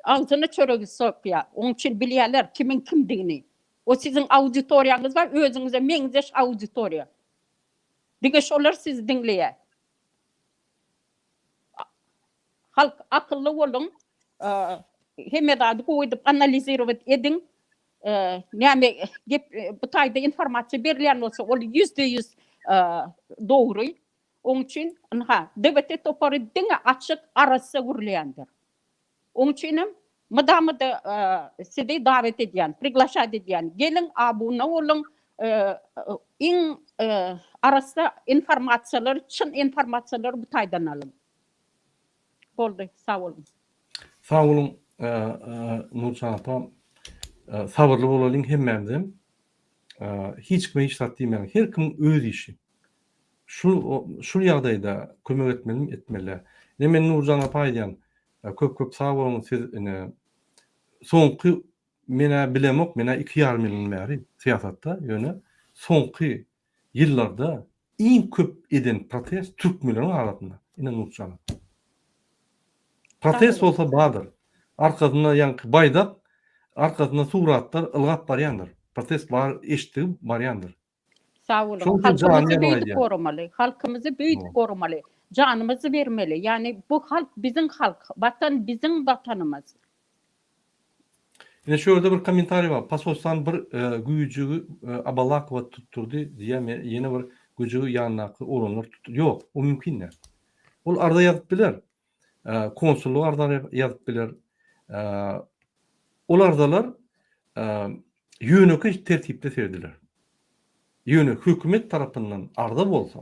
agzyna çöregi sokýar. Onuň üçin bilýärler kimiň kimdigini. O siziň auditoriýaňyz bar, özüňize meňzeş auditoriýa. Diňe şolar sizi diňleýär. Halk akylly boluň, hemme zady gowy edip analizirowat ediň. Näme gep bu taýda informasiýa berilýän bolsa ol 100% dogry. Oň üçin ynha DWT topary diňe açyk, arassa gürleýändir. Oň üçinem mydama-da sizi dawet edýän, priglaşat edýän. Geliň, abuna boluň, iň arassa informasiýalary, çyn informasiýalary bu taýdan alyň. Boldy, sag boluň. Sag boluň Nurjan apa. Sabyrly bolalyň hemmämizem. Hiç kime hiç zat diýmäliň. Her kimiň öz işi. Şul şul ýagdaýda kömek etmelimi etmeli. Ine men Nurjan apa aýdýan köp köp sag boluň siz ine soňky menä bilemok menä iki ýarym ýyldan bäri syýasatda ýöne soňky ýyllarda iň köp eden protest türkmenleriň arasynda ine Nurjan apa. Protest bolsa bardyr. Arkasynda ýaňky baýdak arkasynda suratlar ylgap barýandyr. Protest bar eşitdigi barýandyr. Sag boluň. Halkymyzy beýdip goramaly. Halkymyzy beýdip goramaly. Janymyzy bermeli. Ýagny bu halk biziň halk. Watan biziň watanymyz. Ine şu ýerde bir kommentariý bar. Posolstwany bir güjügi Abalakowa tutdurdy diýýär. Men ýene bir güjügi ýanyndaky oglanlar tutdy. Ýok, o mümkin däl. Ol arza ýazyp biler. Konsullyk arza ýazyp biler. Ol arzalar ýönekeý tertipde serediler. Ýöne hökümet tarapyndan arza bolsa,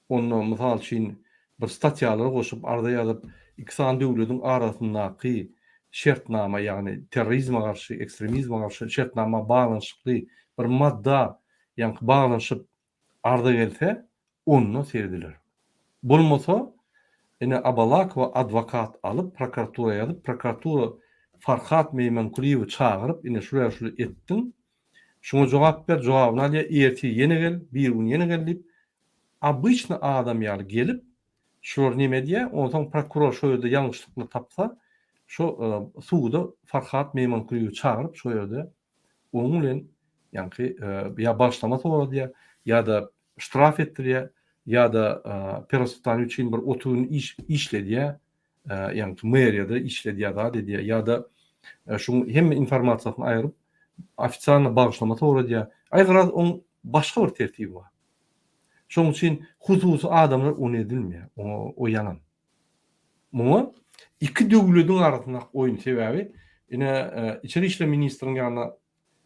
onda mysal üçin bir statýalary goşup arza ýazyp, iki sany döwlediň arasyndaky şertnama, ýagny terrorizme garşy, ekstremizme garşy şertnama baglanyşykly bir madda ýaňky baglanyşyp arza gelse, onda serediler. Bolmasa, ine Abalakowa adwokat alyp, prokuratura ýazyp, prokuratura Farhat Meýmankulyýewi çagyryp, ine şular-şular etdiň, şuňa jogap ber, jogabyny alýar, ertir ýene gel, birigün ýene gel diýip, obyçny adam ýaly gelip, şular neme edýär, onsoň prokuror şo ýerde ýalňyşlyklar tapsa, şo suda Farhat Meýmankulyýewi çagyryp, şo ýerde Onuň bilen ýaňky ýa bagyşlama soradýar, ýa-da ştraf etdirýär, ýa-da perwoswitaniýa üçin bir 30 gün iş işledýär, ýaňky meriýada işledýär, zat edýär, ýa-da şuň hemme informasiýasyny aýryp, ofitsialno bagyşlama soradýar. Aý garaz oň başga bir tertibi bar. Şonuň üçin hususy adamlar ony edilmeýär. Oňa o ýalan. Muňa iki döwlediň arasyndaky oýun sebäbi ine içeri işler ministriň ýanyna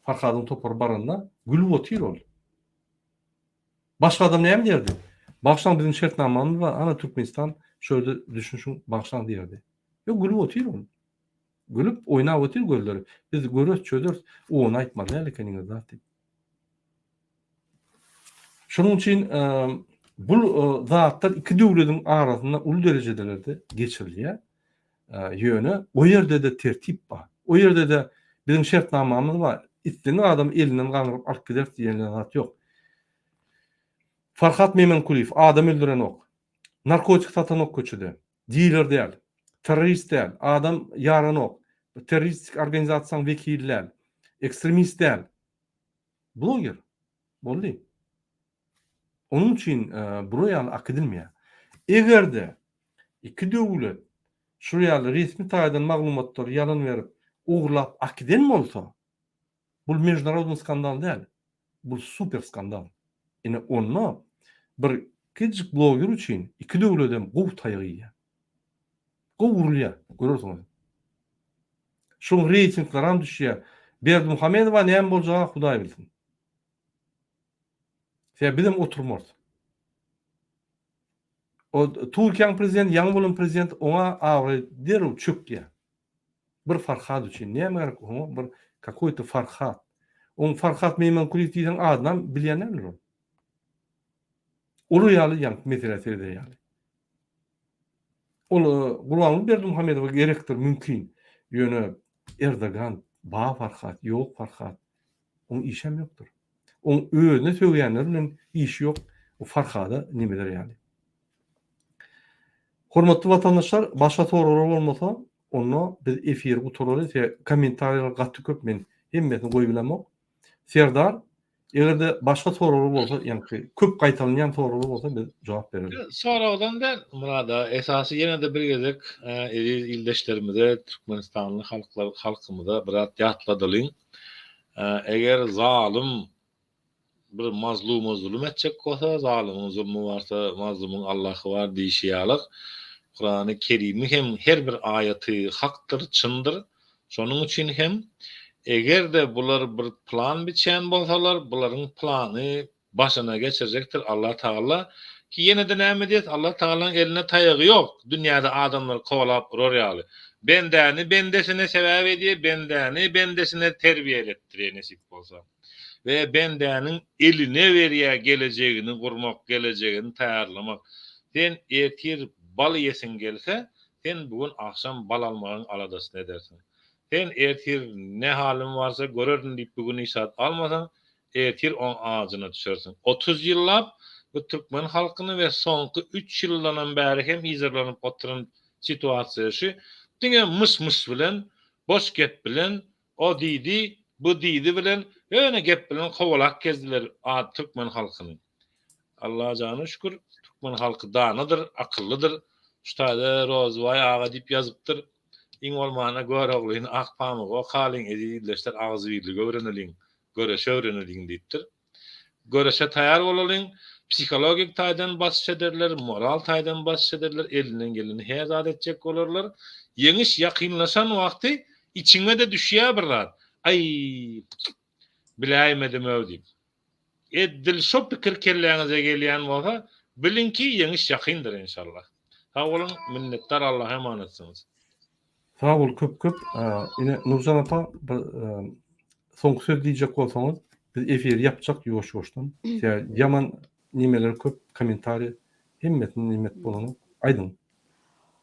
Farhadyň topary baranda gülüp otyr ol. Başga adam näme diýerdi? Bagyşlaň biziň şertnamamyz bar, ana Türkmenistan şu ýerde düşünişiň bagyşlaň diýerdi. Ýok gülüp otyr ol. Gülüp oýnap otyr gözleri. Biz göreris çözeris ony aýtmaly däl ekeniňiz zat diýip. Şonuň üçin bu zatlar iki döwlediň arasynda uly derejelerde geçirilýär. Ýöne o ýerde-de tertip bar. O ýerde-de biziň şertnamamyz bar. Islendik adamy elinden gaňryp alyp gideris diýen zat ýok. Farhat Memenkulyýew adam öldürenok. Narkotik satanok köçede. Diler däl. Terrorist däl. Adam ýaranok. Terroristik organizasiýanyň wekili däl. Ekstremist däl. Bloger. Boldy. Onuň üçin bular ýaly akidilmeýär. Eger-de iki döwlet şul ýaly resmi taýdan maglumatlary ýalan berip, ogurlap akiden bolsa, bul mežnarodnyý skandal däl, bul super skandal. Ine onda bir kiçijik bloger üçin iki döwledem gowy taýak iýýär. Gowy urulýar, görersiňiz. Şoň reýtingleram düşýär. Berdimuhamedowa näme boljaga Hudaý bilsin. Sebäbi bizem oturmarys. O Türkiýäň prezidenti, ýaňy bolan prezident oňa abraý derrew çökýär. Bir Farhad üçin näme gerek oňa bir kakoý-to Farhad. Oň Farhad Meýmankulyýew diýseň adynam bilýän däldir ol. Olar ýaly ýaňky meselä sereder ýaly. Ol Gurbanguly Berdimuhamedowa gerekdir mümkin. Ýöne Erdogan ba Farhad, ýok Farhad. Oň işem ýokdur. Oň özüne sögýänler bilen işi ýok, o Farhada nemeler ýaly. Hormatly watandaşlar, başga soraglar bolmasa, onda biz efiri gutaraly. Se kommentariýalar gaty köp, men hemmesini goýup bilemok. Serdar, eger-de başga soraglar bolsa, ýaňky köp gaýtalanýan soraglar bolsa biz jogap bereli. Soragdan däl, Myrat aga, esasy ýene-de bir gezek eziz ildeşlerimize, türkmenistanly halklar, halkymyza biraz ýatladylyň. Eger zalym bir mazluma zulum etjek bolsa, zalymyň zulmy barsa, mazlumyň Allahy bar diýşi ýalyk, Kurany Kerimi hem her bir aýaty hakdyr, çyndyr. Şonuň üçin hem eger-de bular bir plan biçýän bolsalar, bularyň plany başyna geçirjekdir Allah Tagala ki ýenede näme diýet Allah Tagalaň elinde taýagy ýok dünýäde adamlary kowalap urar ýaly bendäni bendesine sebäp edýe bendäni bendesine terbiýeletdirýe nesip bolsa we bendäniň eline berýä gelejegini gurmak gelejegini taýarlamak sen ertir bal iýesiň gelse sen bu gün agşam bal almagyň aladasyny edersiň sen ertir ne halym barsa görerin diýip bu gün iş zat almasaň ertir oň ajyna düşersiň. 30 ýyllap bu türkmen halkyny we soňky üç ýyldanam bäri hem yzarlanyp oturan situasiýa şu, diňe myş-myş bilen, boş gep bilen, o diýdi, bu diýdi bilen, ýöne gep bilen kowalap gezdiler a türkmen halkyny. Allajana şükür, türkmen halky danadyr, akyllydyr. Şu taýda Rozybaý aga diýip ýazypdyr. Iň bolmanda Göroglyny, Ak pamygy okalyň, eziz ildeşler, agzybirligi öwreneliň. Göreşe öwreneliň diýipdir. Göreşe taýar bolalyň, psihologik taýdan basyş ederler, moral taýdan basyş ederler, elinden geleni her zat etjek bolarlar. Ýeňiş ýakynlaşan wagty içiňe-de düşýär bir zat, Aý, biläýmedim-öw diýip. Edil şo pikir kelläňize gelýän bolsa, biliň ki, ýeňiş ýakyndyr enşallah. Sag boluň, minnetdar Allaha emanetsiňiz. Sag bol köp köp. Ine Nurjan apa bir soňky söz diýjek bolsaňyz biz efiri ýapjak ýuwaş ýuwaşdan. Sebäbi ýaman nimeler köp kommentariý hemmesini nime etip bolanok. Aýdyň.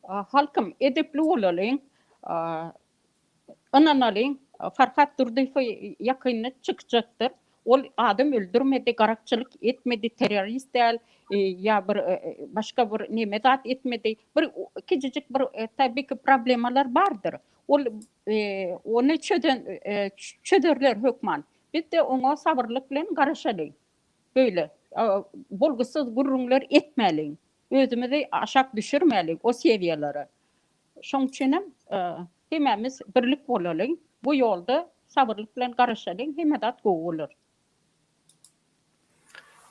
Halkym edepli bolalyň. Ynanalyň, Farhat Durdyýew ýakynda çykjakdyr. Ol adam öldürmedi, garakçylyk etmedi, terrorist däl, ýa bir başga bir neme zat etmedi. Bir kiçijik bir tabii ki problemalar bardyr. Ol ony çözen çözerler hökman. Biz-de oňa sabyrlyk bilen garaşalyň. Beýle bolgusyz gürrüňler etmäliň. Özümizi aşak düşürmäliň o sewiýalara. Şoň üçinem hemmämiz birlik bolalyň, bu ýolda sabyrlyk bilen garaşalyň, hemme zat gowy bolar.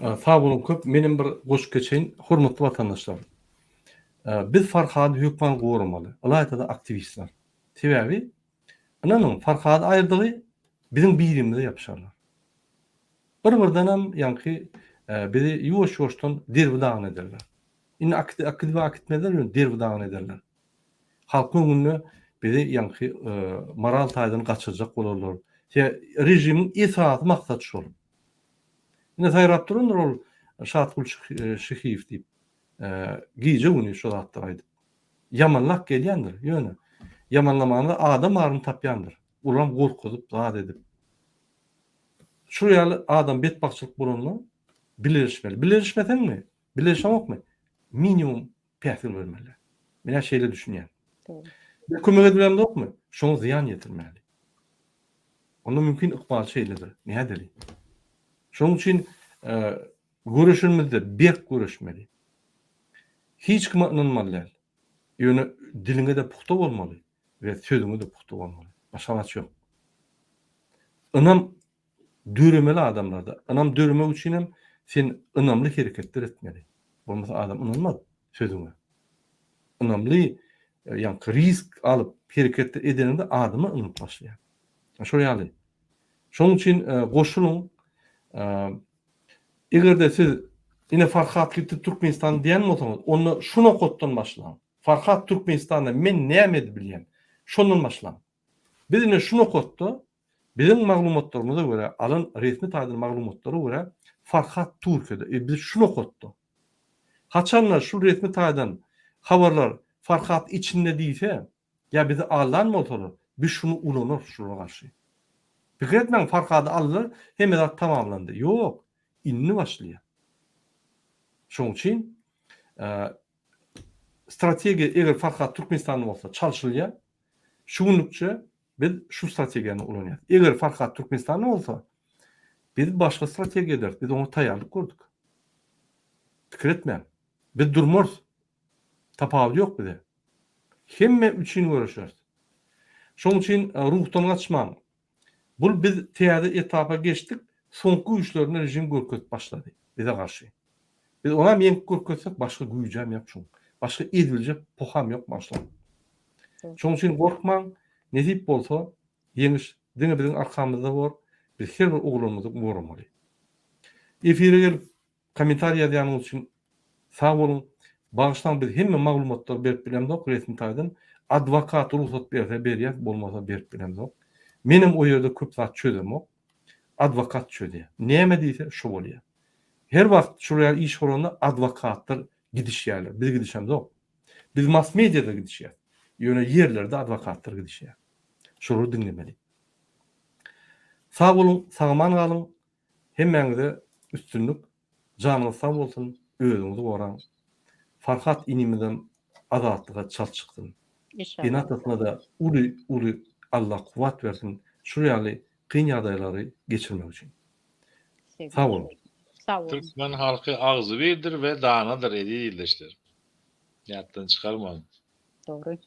Sag boluň köp menem bir goşup geçeýin hormatly watandaşlar biz Farhady hökman goramaly ylaýtada aktiwistler sebäbi ynanyň Farhady aýyrdygy biziň birimize ýapyşarlar bir birdenem ýaňky bizi ýuwaş ýuwaşdan derbi dagyn ederler Indi akidip akitmezler ýöne derbi-dagyn ederler. Halkyň öňünde bizi ýaňky moral taýdan gaçyrjak bolarlar. Režimiň esasy maksady şol. Indi saýrap durandyr ol Şatgul Şyhyýew diýip. Gije güni şo zatlary aýdyp. Ýamanlap gelýändir ýöne. Ýamanlamanda adam baryny tapýandyr. Olaram gorkuzyp, zat edip. Şu ýaly adam betbagtçylyk bolanda bileleşmeli. Bileleşmeseňmi? Bileleşeňokmy? Minimum päsgel bermeli. Men-ä şeýle düşünýän. Dogry. Biz kömek edibilemzokmy? Şoňa zyýan ýetirmäli. Onda mümkin ykbal şeýledir. Nädeli? Şonuň üçin göreşenimizde berk göreşmeli. Hiç kime ynanmaly däl. Ýöne diliňe-de pugta bolmaly we sözüňe-de pugta bolmaly. Başga alaç ýok. Ynam döremeli adamlarda. Ynam döremek üçin hem sen ynamly hereketler etmeli. Bolmasa adam ynanmaz sözüňe. Ynamly, ýaňky risk alyp hereketler edeniňde adamlar ynanyp başlaýar. Şol ýaly. Şonuň üçin goşulyň. Eger-de siz ine Farhat gitdi Türkmenistan diýen bolsaňyz, onda şu nokatdan başlaň. Farhat Türkmenistanda men näme edip bilýän? Şondan başlaň. Biz ine şu nokatda biziň maglumatlarymyza görä, alan resmi taýdan maglumatlara görä Farhat Türkiýede. E, biz şu nokatda. Haçanda şu resmi taýdan habarlar Farhat içinde diýse, ýa bizi aldan bolsalar, biz şuny ulanarys şulara garşy. Pikir etmäň Farhady aldylar, hemme zat tamamlandy. Ýok, indi başlaýar. Şonuň üçin strategiýa eger Farhad Türkmenistanda bolsa çalşylýar. Şu günlükçe biz şu strategiýany ulanýarys. Eger Farhad Türkmenistanda bolsa, biz başga strategiýa ederis. Biz oňa taýýarlyk gördük. Pikir etmäň. Biz durmarys. Tapawudy ýok bize. Hemme üçin göreşeris. Şonuň üçin ruhdan gaçmaň. Bul biz täze etapa geçdik, soňky güýçlerini režim görkezip başlady bize garşy. Biz onam ýeňip görkezsek başga güýjem ýok şuň. Başga edibiljek poham ýok başlaň. Şonuň üçin gorkmaň, nesip bolsa ýeňiş diňe biziň arkamyzda bor, biz her bir oglanymyzy goramaly. Efire gelip Kommentariý ýazýanyňyz üçin sag boluň. Bagyşlaň biz hemme maglumatlary berip bilemzok resmi taýdan. Adwokat rugsat berse berýäs bolmasa berip bilemzok. Menem o ýerde köp zat çözemok. Adwokat çözýär. Näme diýse şo bolýar. Her wagt şul ýaly iş bolanda adwokatlar gidişýärler. Biz gidişemzok. Biz mass mediada gidişýäs. Ýöne ýerlerde adwokatlar gidişýär. Şolary diňlemeli. Sag boluň, sag-aman galyň. Hemmäňize üstünlik janyňyz sag bolsun özüňizi goraň Farhat inimizem azatlyga çalt çyksyn ene atasynada uly uly Allah kuwwat bersin şul ýaly kyn ýagdaýlary geçirmek üçin sag boluň. Sag boluň. Türkmen halky agzybirdir we danadyr eziz ildeşler. Ýatdan çykarmaň. Dogry.